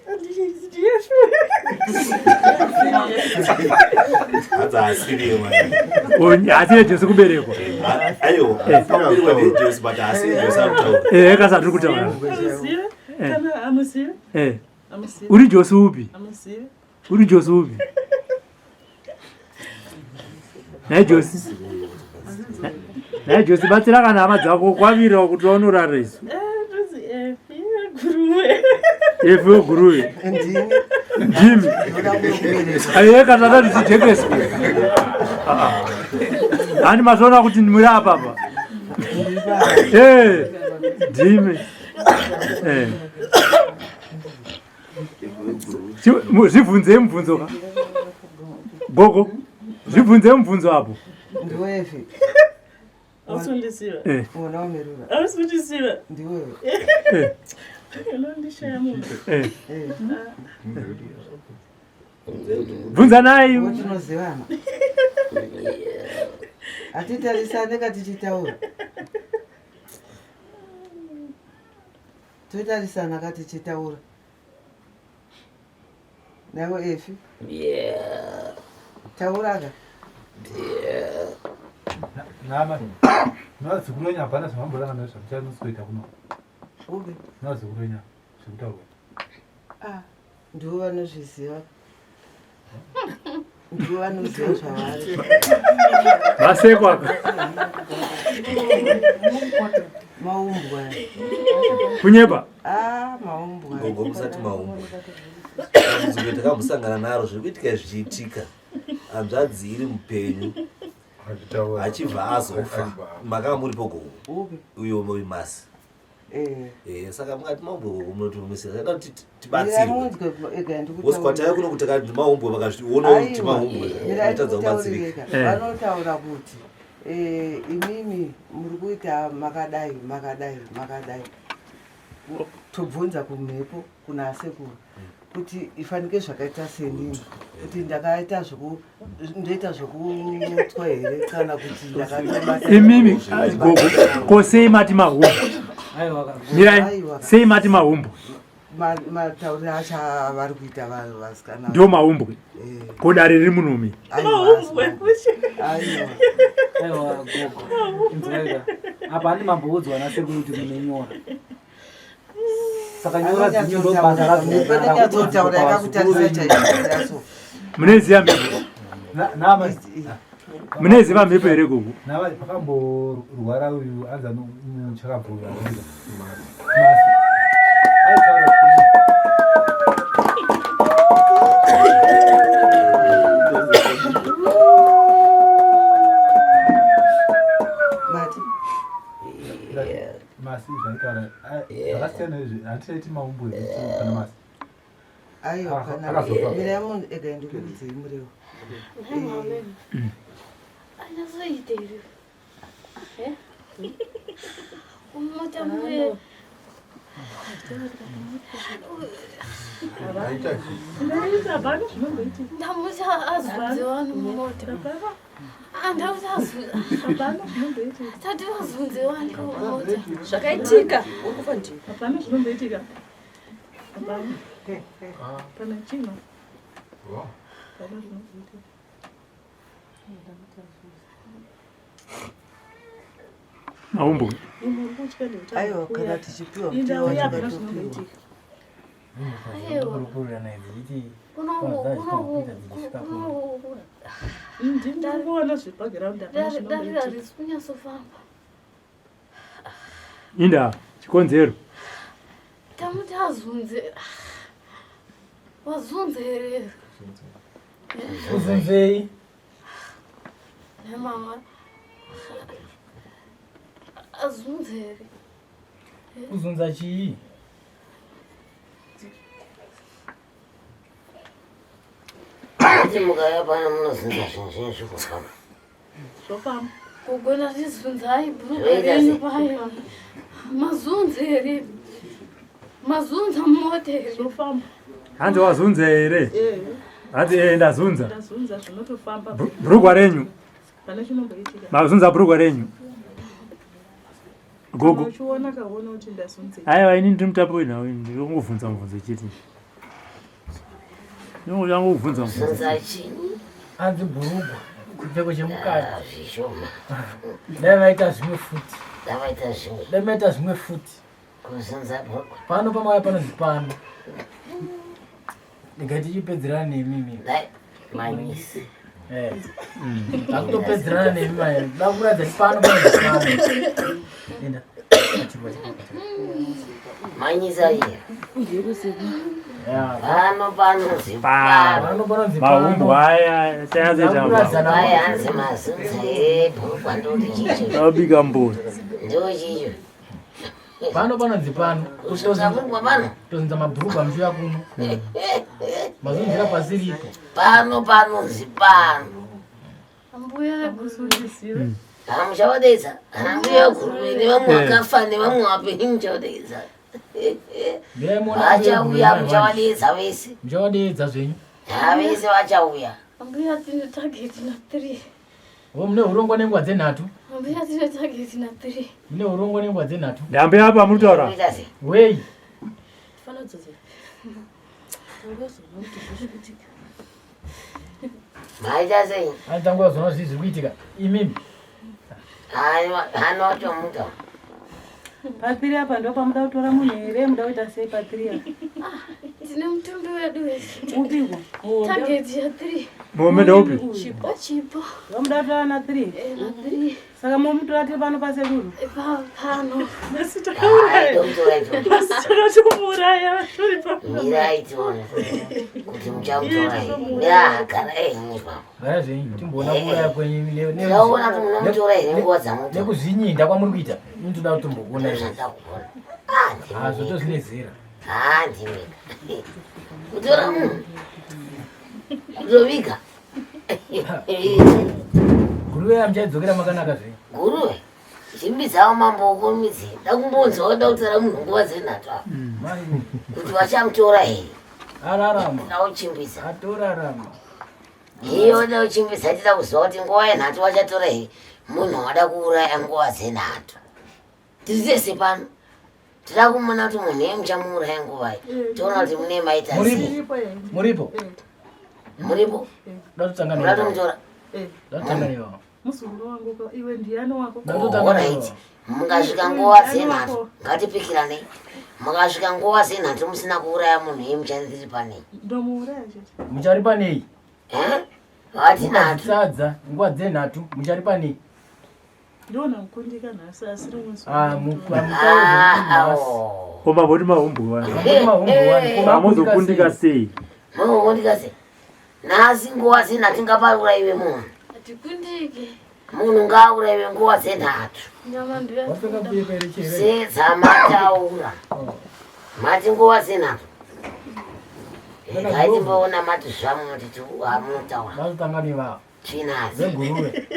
Hanzi haasiriye mwana. Haasiriye Josi kuberekwa. Aiwa, pakuberekwa ndiJosi but haasiriye Josi ari kutaura. Eh, kasa tiri kutaura. Amuzive? Eh. Kana amuzive? Eh. Amuzive? Uri Josi upi? Amuzive? Uri Josi upi? Nhai Josi. Nhai Josi batsira kana hama dzako kwavirawo kuti vanorara isu. Eh, ndozi Efi Guruve. Efi weGuruve. Ndini. Ndimi. Aiye kana tati chijekeswe. Hani mazvoona kuti muri apa apa. Eh, ndimi. Eh. Zvibvunzei mubvunzo ka. Gogo, zvibvunzei mubvunzo apo. Ndiwe Efi. Hausi kundiziva? Eh. Mwana waMerura. Hausi kundiziva? Ndiwe. Eh. Unondishaya munhu. Eh. Bvunzanai. Tinozivana. Hatitarisane ka tichitaura. Totarisana ka tichitaura. Nawe Efi. Yeah. Taura ka. Yeah. Nama. Navazukuru venyu hapana zvamamboranga nazvo zvamuchanozoita kuno. Upi? Navazukuru venyu zvekutaurwa. Ah, ndivo vanozviziva. Ndivo vanoziva zvavari. Vasekwa. Maumbwa. Kunyepa. Ah, maumbwa. Gogo musati maumbwa. Dambudziko takambosangana naro zviri kuitika zvichiitika. Hanzvadzi iri mupenyu. Achibva azofa. Makanga muripo gogo. Uyo uyo masi. Eh. Eh, saka mukati maumbwe gogo munotirumisira. Saka kuti Mirai tibatsirwe. munzwe ega ndikutaurire. Wosikwataya kuno kuti takati maumbwe vakazviona kuti maumbwe. Mirai Matadza kubatsirika. ndikutaurire ka. Vanotaura kuti eh, imimi muri kuita makadai makadai makadai. Tobvunza kumhepo kuna asekuru kuti ifanike zvakaita senini kuti ndakaita zvoku ndoita zvokumutswa here kana kuti ndakatobata Imimi ah, gogo ko sei mati mahumbwe? Mirai sei mati mahumbwe? Matauriro acho avari kuita vanhu vasikana Ndio mahumbwe. Ko dare riri munumi. Aiwa, aiwa. Aiwa gogo inzwaika apa handi mamboudzwa nasekuru kuti mune nyora saka nyora dzinyu ndo basa radzo Vanonyatsotaura yakakutarisa chaizvo. Munoiziva mhepo? Munoiziva mhepo here gogo? Nava pakamborwara uyu anzi anochakabvura masi aitaura kuti Mati masi zvaitaura zvakasiyana izvi handichaiti maumbwe kana masi aiwa kana Akazofa. mirai munhu ega ndikuudzei murewo. Nhai mama. Anyazoita here? Eh? Mota muye. Ndamuti azunze vanhu mumota. Andakuti azunze. Tati vazunze vanhu mumota. Zvakaitika. Ukufa ndiwe. Hapana zvinomboitika. Hapana. Pana chino. Hapana zvinomboitika. Mahumbwe. Aiwa kana tichipiwa Inda mutemo uya hapana takatopiwa. zvinomboitika. Kurukurirana idzi dzichiti Ndingoona zviri pagiraundi hapana Dare zvinomboitika. harisi kunyatsofamba. Inda chikonzero. Tamuti azunze. Wazunze here? Kuzunzei? Nhai mama. Azunze here? Kuzunza chii? Kuti mukauya pano munozunza zvinhu zvinhu zvikufamba. Zvofamba. Gogo ndazvizunzai bhuruka Zvoita renyu sei? paya. Mazunze here? Mazunza mumota here? Zvofamba. Hanzi wazunza here? Hanzi eh ndazunza. Ndazunza zvinotofamba. Bhurugwa renyu. Pane chinomboitika. Mazunza bhurugwa renyu. Gogo. Uchiona kaona kuti ndazunzei. Aiwa ini ndiri mutapi wenhau ini ndiri kungobvunza mubvunzo chete. Ndinongobvunza mubvunzo. Zunza chinyi? Hanzi bhurugwa chipfeko chemukati. Zvishoma. Dai vaita zvimwe futi. Dai vaita zvimwe. Dai maita zvimwe futi. Kuzunza bhurugwa. Pano pamauya panonzi pano. Ndikati tichipedzerana nemi mimi. Dai manyisi. Eh. Takutopedzerana nemi mai. Ndakuratidza kuti pano panonzi pano. Enda. Manyisa iya. Yeah. Pano panonzi Pano. Pano panonzi pano. Mahumbwe aya chayanzoita. Aya hanzi mazunza ebhurugwa ndoti chicho. Abika mbudzi. Ndo chicho. Pano panonzi pano. Kuzunza bhurugwa pano? Kutozunza mabhurugwa muchiuya kuno. Mazunzira pasiripo. Pano panonzi pano. Ambuya Hamusudzisiwe. Hamuchavadaidza. Hambuya guruve nevamwe vakafa nevamwe vapenyu muchavadaidza. Vachauya muchavadaidza vese. Muchavadaidza zvenyu. Ha vese vachauya. Ambuya tine target na 3. Wo mune hurongwa nenguva dzenhatu. Ambuya tine target na 3. Mune hurongwa nenguva dzenhatu. Ndambe apa muri kutaura. Wei. Maita sei? Anotanga kuzona zvii zviri kuitika. Imimi. Hano watomuka. Patiri apa ndo pamuda kutora munhu here muda kuita sei patiri apa? Tine mutumbi wedu wese. Upiko? Target ya 3. Muhombe ndeupi? Chipo chipo. Vamuda kutora na 3? Eh, na 3. Saka momutora tiri pano pasekuru? Pano. Nhasi takauraya. Nhasi takatomuuraya turi pano. Mirai tione kuti muchamutora here. Mirai garai henyu ipapo. Gara zvenyu timboona kuuraya kwenyu Tinoona kuti munomutora here nguva dzamutora. nekuzvinyinda kwamuri kuita inotoda kutombokuona izvo. Hazvo tozvine zera. Haa ndimika. Kutora munhu. Kutoviga. Guruve yamuchaidzokera makanaka zvenyu. Guruve. Chimbidzawo mambo ukurumidze. Ndakumbonzwa wada kutora munhu nguva dzenhatu apa. Kuti vachamutora here. Ararama. Ndauchimbidza. Atorarama. Iye wada kuchimbidza tida kuziva kuti nguva yenhatu vachatora here munhu wada kuuraya nguva dzenhatu. Tiri tese pano. Tida kumona kuti munhu iye muchamuuraya nguvai. Toona kuti mune maita sei. Muripo. Muripo. Ndatotanga Muda kutomutora. Ndatotanga newawo. Muzukuru wangu ko iwe ndiani wako? Alright. Mukasvika nguva dzenhatu ngatipikiranei. Mukasvika nguva dzenhatu musina kuuraya munhu iye muchandiri panei. Ndomuuraya chete. Muchari panei? Eh? Vati nhatu. Sadza nguva dzenhatu muchari panei? Ndiona kukundika nhasi asi rimwe Ah, Ko mamboti mahumbwe wani. Mamboti mahumbwe wani. Ko Mamozokundika sei? Mukundika sei? Nhasi nguva dzenhatu ngapauraiwe munhu. Hatikundike. Munhu ngaauraiwe nguva dzenhatu. Nyama ndiyo yatinoda. Sedzamataura. Mati nguva dzenhatu. Ngaitimboona mati zvamunoti amunotaura. Ndatotanga nevawo. Tsvina Veguruve.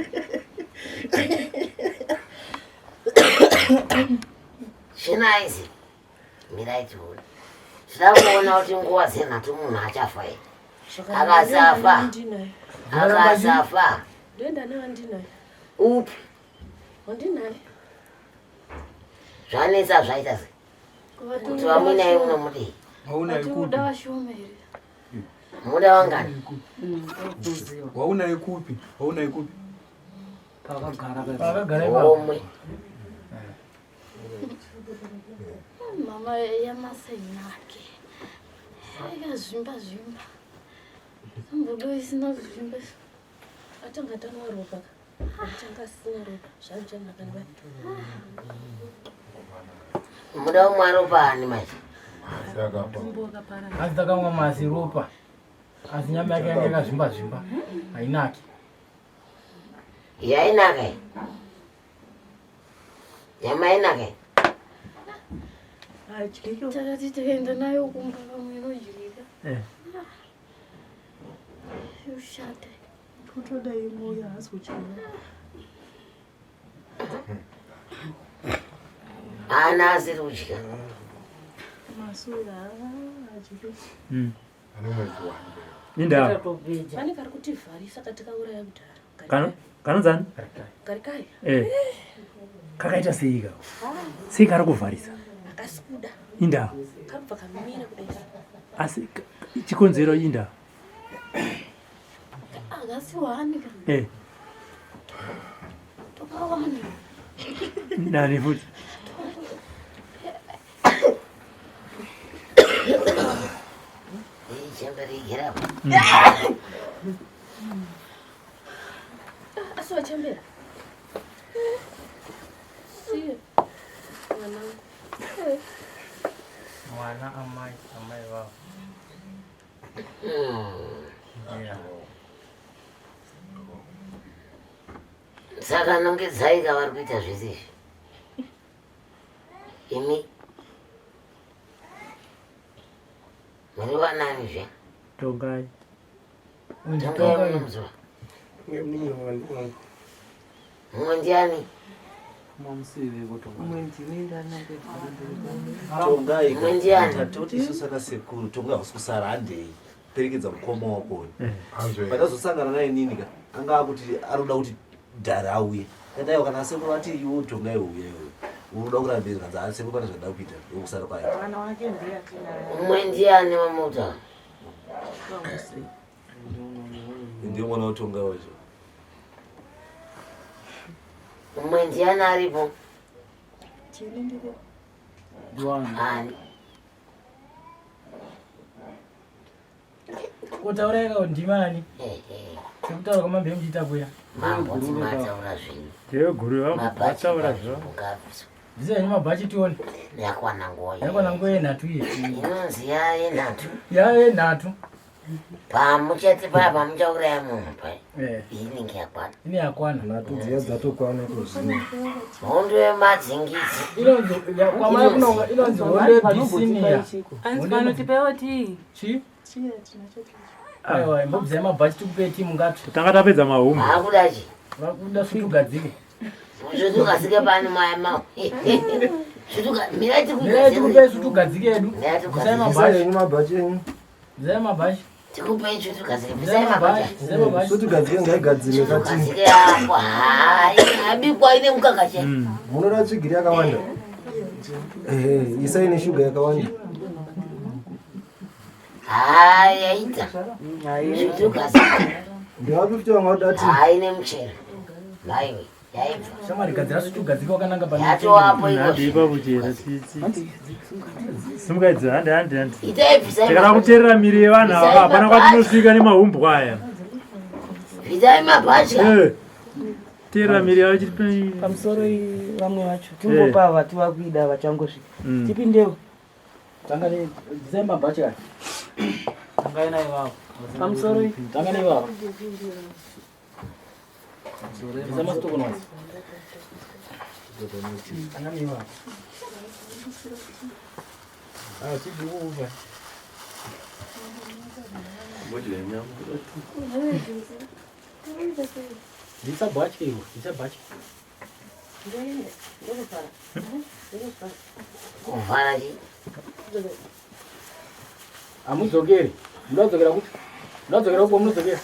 Tsvina idzi. Mirai tione. Tida kuona kuti nguva dzenhatu munhu achafa here. Akasafa. Akasafa. Ndoenda newandinaye. Upi? Wandinaye. Zvanetsa zvaita sei? Kuti vamuinaye munomudii? Vatikuda vashoma here? Muda wangani? Waunaye kupi? Waunaye kupi? Pakagara ipapo. Homwe. Mama yamasainake. Yakazvimba zvimba. Mbudo isina kuzvimba. Atanga tanwa ropa. Atanga asina ropa. Zvanchanaka ndai. Muda umwe ropa ani manje? Asi takamwa masi ropa. Asi nyama yake yanga yakazvimba zvimba. Hainaki. Yainaka iyi. Nyama yainaka iyi. Takati tikaenda nayo kumba pamwe inodyika. Yoshata. Kutoda imwe haasi kudya. Ana asiri kudya. Masura haadyi. Inda. Pane kari kutivharisa katikauraya kudhara. Kano kanonzani? Garikai. Eh. Kakaita sei kako? Sei kari kuvharisa? Hakasi kuda. Inda. Kabva kamira kudai. Asi chikonzero inda. Akasi wani ka. Eh. Tokawani. Nani futi? Iyi chembere igere apa. Asi wachembera. Siye. Mwanangu. Mwana amai amai vavo. Yeah. Saka nongedzai ka vari kuita zvese izvi. Imi. Muri vanani zve? Tongai. Tongai munomuziva. Mumwe ndiani? Mumwe ndini Tongai. Mumwe ndiani? Tatoti isu sana sekuru tongai hausi kusara handei. Perekedza mukoma wako uyu. Pandazosangana naye nini ka anga akuti anoda kuti dhara auye. Kandaiwa kana sekuru ati iwe tongai uye iwe. Unoda kurambira kanzi "Ah, sekuru pane zvandida kuita ndokusara kwaita. Mwana wake ndiye atinaye. Mumwe ndiani mamuta? Ndiye mwana watongai wacho. Mumwe ndiani aripo? Chini ndiko. Ani? Kutaura ika ndimani? Sekutaura kwamambe muchiita kuya. Mambo dzimataura zvinhu. Ndeguru vataura zvavo. Bvisai henyu mabhachi tione. Yakwana nguva. Yakwana nguva yenhatu iye. Inonzi yayenhatu. Yayenhatu. Pamuchati paya pamuchauraya munhu paya. Eh. Inenge yakwana. Ine yakwana. Nhatu dziya dzatokwana kuzvino. Hondo yemadzingidzi. Inonzi kwamai kunonga inonzi hondo yebisinia. Hanzi vanotipewo tii. Chi? Aiwa, imbobvisai mabhachi tikupe timu ngatu. Tanga tapedza mahumbu. Vakuda chi? Vakuda svutugadzike. Svutugadzike pano maya ma. Svutuga mirai Mirai tikupe svutugadzike yedu. Bvisai Bvisai henyu mabhachi enyu. Bvisai mabhachi. Tikupei svutugadzike. Bvisai mabhachi. Svutugadzike ngaigadzirwe katini. Svutugadzike yako. Hai, abikwa ine mukaka chete. Munoda tsvigiri yakawanda? Ehe, isai neshuga yakawanda. Hai, yaita. Svutugadzike. Ndevapi futi vanga voda tii? Hai nemuchero. Maiwe, yaibva. Shamwari gadzira svutugadzike wakananga pane. Yatowapo iko. Handi ipapo chera. Simuka idzi handi handi handi. Itai bvisai Takada mabhachi. kuteerera miri yevanhu ava Bvisai hapana mabhachi. kwatinosvika nemahumbwe aya. Bvisai mabhachi. Eh. Teerera miri yavo chiri Pamusoro vamwe vacho tingopa vati vakuida vachangosvika. Mm. Tipindewo. Tanga ne bvisai mabhachi aya. Tangai naivavo. Pamusoro Tanga neivavo. Bvisa masitokonosi. Tanga neivavo. Ah, chibvi ufa. Bvisa bhachi iwe, bvisa bhachi. Kuvhara chi? Hamudzokeri. Munodzokera kupi? Munodzokera kupi munodzokera?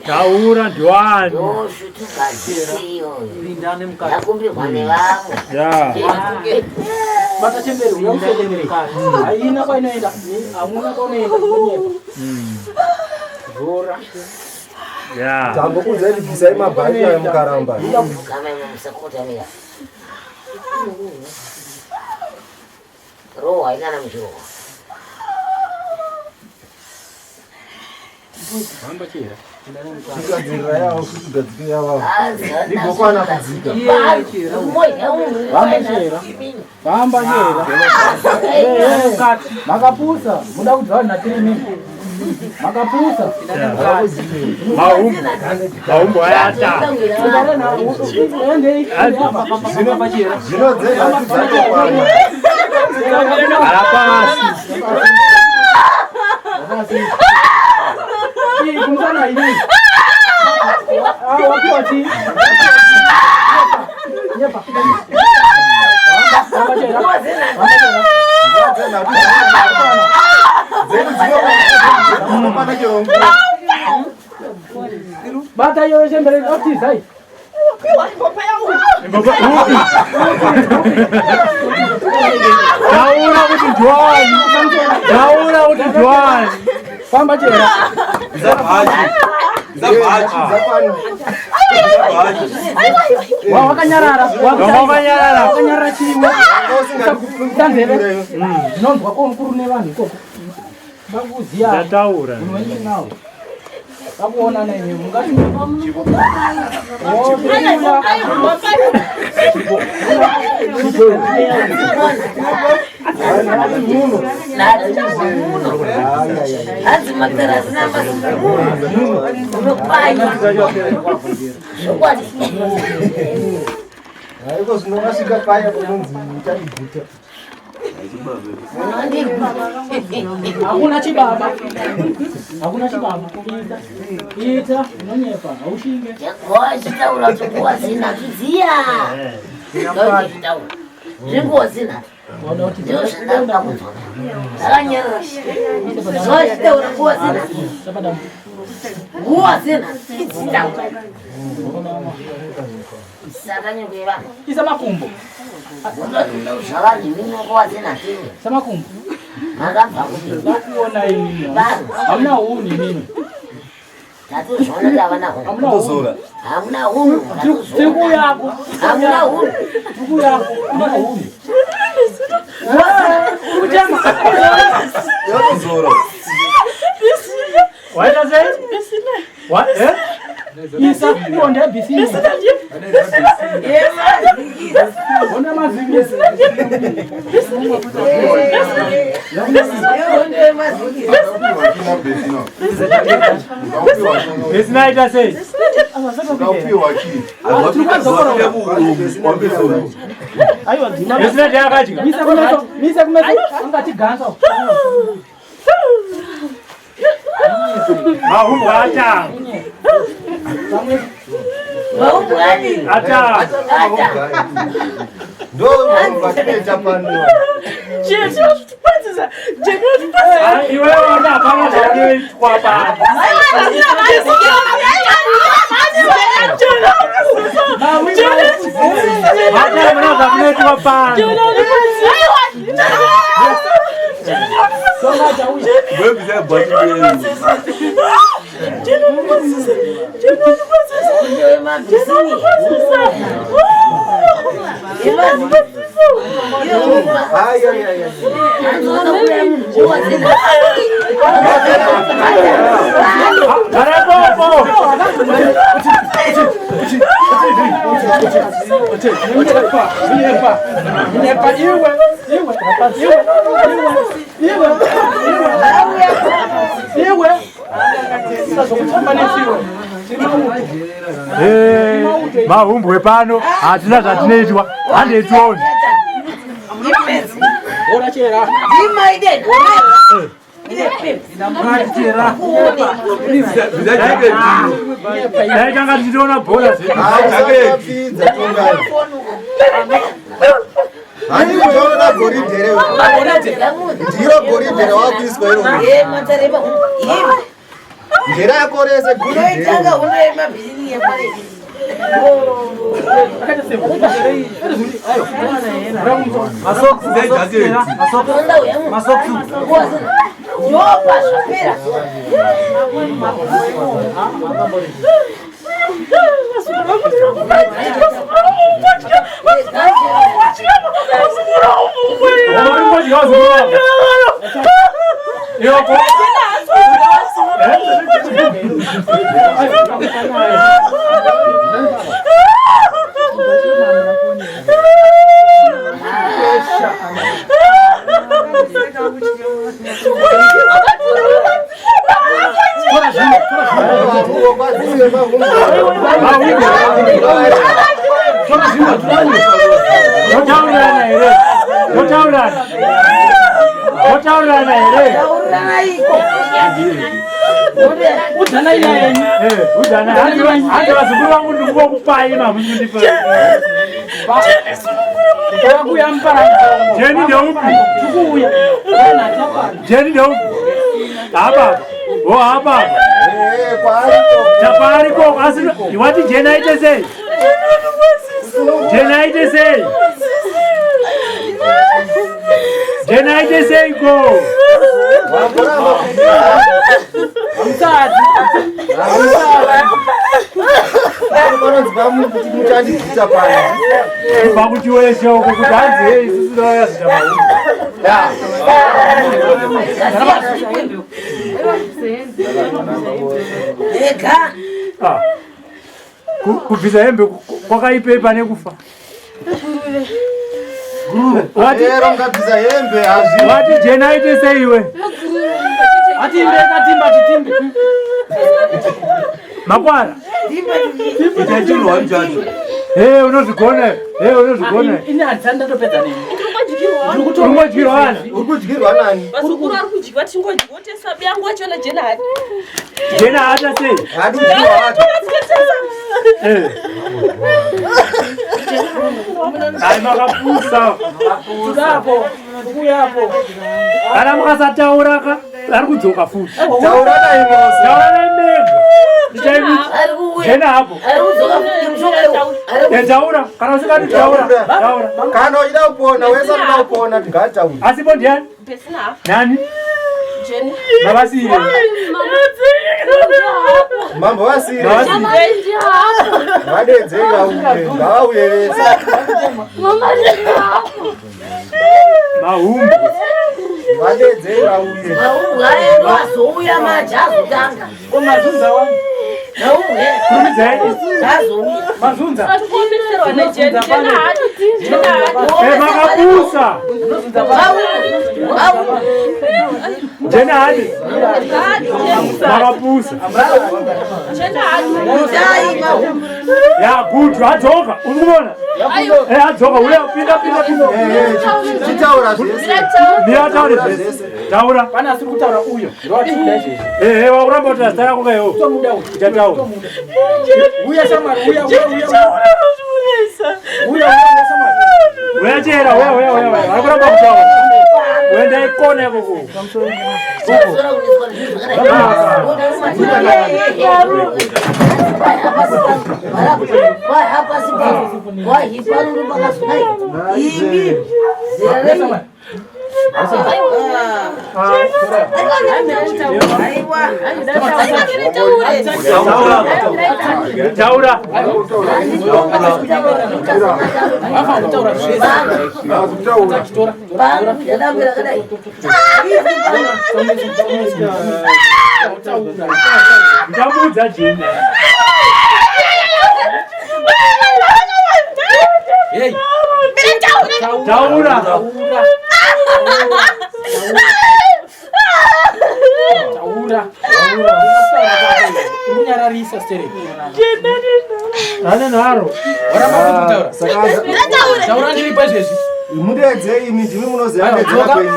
Taura ndiwani. Ndosvutugadzike iyoyo. Yakumbirwa nevamwe. Ya. Bata chembere, uya usechembere. Haina kwainoenda. Hamuna kwaunoenda. Kunyepa. Zora. Ya. Tambokuudzai kuti bvisai mabhachi ayo mukaramba. Kama imwe musakotamira. Rohwa haina muchirohwa. Famba chera. Chigadzirira yavo svutugadzike yavavo. Igokwana kudzika. Famba chera. Famba chera. Eh, Makapusa. Muda kudya vanhu natiri mimi. Makapusa. Mahumbu. Mahumbu aya ata. Zvino dzenhatu dzatokwana. Gara pasi. Kumusana ini. Ah, wapiwa chii? Nyepa. Famba chera. Famba chera. Dzedu dzinokwana chero nguva. Bata iyo chembere otizai. Taura kuti ndiwani. Taura kuti ndiwani. Famba chera. Wakanyarara. Wakanyarara. Wakanyarara chiwe. Tanzeve. Ndinonzwa ko mukuru nevanhu ikoko. Vakuziya. Ndataura. Munhu wenyu nawo. Vakuonana imi mungati. Hanzi matarasi namazunopanya. Zvokwadi. Haiko zvino vasvika paya panonzi uchandiguta. Hakuna chibaba. Hakuna chibaba. Ita. Ita unonyepa. Haushinge. Wachitaura kuti nguva dzinhatu dziya. Ndochitaura. Zvinguva dzinhatu. Ndizvo zvandakuda kunzwa. Ndakanyarara. Zvachitaura nguva dzinhatu. Nguva dzinhatu. Idzitaura. Satanyoko yevanhu. Isa makumbo. Zvavanhu imimi nguva dzinhatu. Isa makumbo. Makabva kupi? Ndakuona imimi. Hamuna hunhu imimi. Tatozviona kuti havana hunhu. Hamuna hunhu. Hamuna hunhu. Tiri kuuyako. Hamuna hunhu. Tiri kuuyako. Hamuna hunhu. Uri kuchema. Isa ihonde yebhisini. Honde yemazingisi. Bhesina aita sei? Bhesina ndiye akadya. Misa kumeso, misa kumeso, angatiganza. Mahumbwe atanga. Mahumbwe adini? Atanga. Ndo vatinoita pano. Iwewe ona hapana zvaunoitwa pano. Hata hamuna zvamunoitwa pano. Iwe, iwe, iwe, iwe, iwe, sazokutamba nesiwe. Eh, mahumbwe pano hatina zvatinoitwa handetioni. Dai tanga tichitoona bhora zvedu. Handi kutoona goridhe rewe. Ndiro goridhe rawakuiswa iro. Nderako rese goridhe. Unoitanga unoema bhizin'i yepare. Ndopa zvapera. Totaurirana here? Totaurirana. Totaurirana here? Udzanai naye. Eh, udzanai. Hanzi vazukuru vangu ndiri kungokupai mamundipa. Takakuya muparanzongo. Jeni ndeupi? Tikuuya. Jeni ndeupi? Apa. Oh, apa. Chapariko asi wati Jeni aite sei? Jeni aite sei? Jeni aite seiko? Panonzi muchandibvita pano. Kubva kuti weshe uko kuti hanzi hei isusu tauya zita mahumbwe. Ega. Ah. Kubvisa hembe kwakaipei pane kufa? Ero mukabvisa hembe hazvi. Wati Jeni aite sei iwe? Atimbe katimba titimbe. Makwara. Ita chinhu wani chacho. Hey, unozvigona. Hey, unozvigona. Ini handisati ndatopedza nemi. Uri kudyirwa nani? Uri kudyirwa nani? Vazukuru vari kudyiwa tichingodyiwa tesa biyangu wachona Jena hati. Jena haata sei? Hadi kudyirwa wacho. Eh. Ai makapusa. Tudapo, tukuyapo. Kana mukasataura ka ari kudzoka futi. Tauranai mose. Tauranai mega. Itai Jena hapo. Eh, taura. Kana usingadi taura. Taura. Kana uchida kupona, wese anoda kupona ngataure. Asipo ndiani? Besina hapo. Nani? Jeni. Mavasire. Mambo vasire. Mavasire. Vadedzei vauye, ngavauye vese. Mahumbwe. Vadedzei vauye. Mahumbwe ayo azouya manje azotanga. Ko mazunza wani? Kurumidzai. Mazunza. Eh, makapusa. Jena hadi. Makapusa. Ya good, adzoka. Uri kuona? Eh, adzoka. Uya pinda pinda pinda. Chitaura zvese. Mira taure zvese. Taura. Pane asiri kutaura uyo. Ndoatikuda izvezvi. Eh, eh, wakuramba kuti zita rako kaiwo. Tomuda uyu. Uchataura. Uya shamwari, uya uya uya. Uya uya shamwari. Uya chera, uya uya uya. Vari kuramba kutaura. Uenda ikona ikoko. Taura. Ndichamuudza Jena. Taura. Taura. Kunyararisa stereki. Ane nharo. Waramba kutaura. Taura ndiripo izvezvi. Mudeedzei imi ndimi munoziva dedzera kwenyu.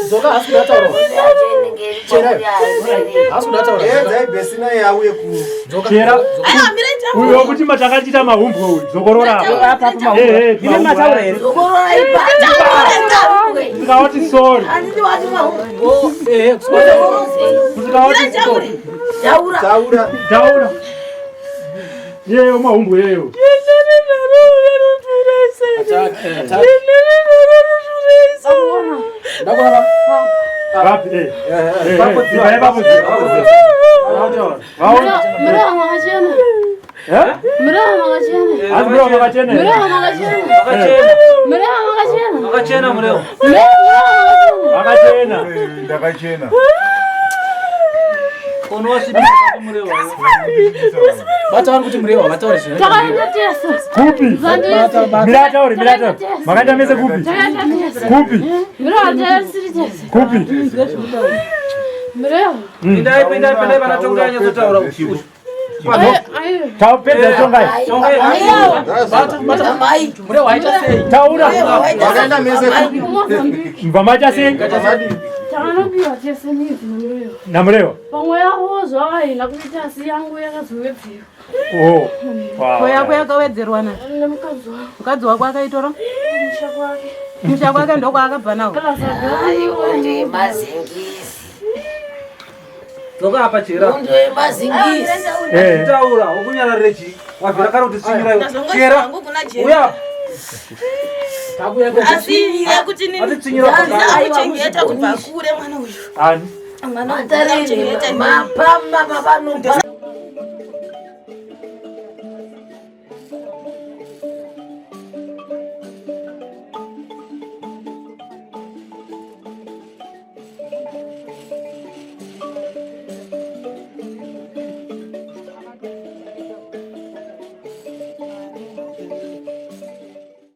Dzoka hasi kuda taura. Hasi kuda taura. Edzai Besina yauye ku. Chera. Uyo wekuti matakatiita mahumbwe uyu. Dzokorora apa. Eh, eh, Imi mataura here? Tikawati sorry. Tikawati sorry. Taura. Taura. Yeyo mahumbwe yeyo. Vapi eh. Eh, eh, ipapo dziva. Vaona. Murava makachena. Eh? Murava makachena. Hanzi murava makachena. Murava makachena. Murava makachena. Makachena mureva. Makachena. Ndakachena. Bata vari kuti murewa vataure zvino. Takaenda tese. Kupi? Mira taure, mira taure. Makaenda mese kupi? Takaenda tese. Kupi? Murava tese tese. Kupi? Murava. Pindai, pindai, pindai, vana Tongai anyatsotaura. Tapedza Tongai. Murewa waita sei? Taura. Makaenda mese kupi? Mva maita sei? Takanopiwa tese midzi naMurewa. Namurewa. Pamwe yavo zvavaina kuita asi yangu yakazowedzerwa. Oh. Ko yako yakawedzerwa na Nemukadzi wangu. mukadzi wako akaitora Musha kwake. musha kwake ndokwaakabva nawo Dzoka apa chera. Eh. Taura, ukunyararire chii? Wabvira kare kuti tsvinyira iwe. Chera. Uya. Asi yekuti nini Atitsvinyira ndanga kuchengeta kubva kure mwana uyu. Ani? Mwana uyu ndanga kuchengeta Mapamba mavanopa.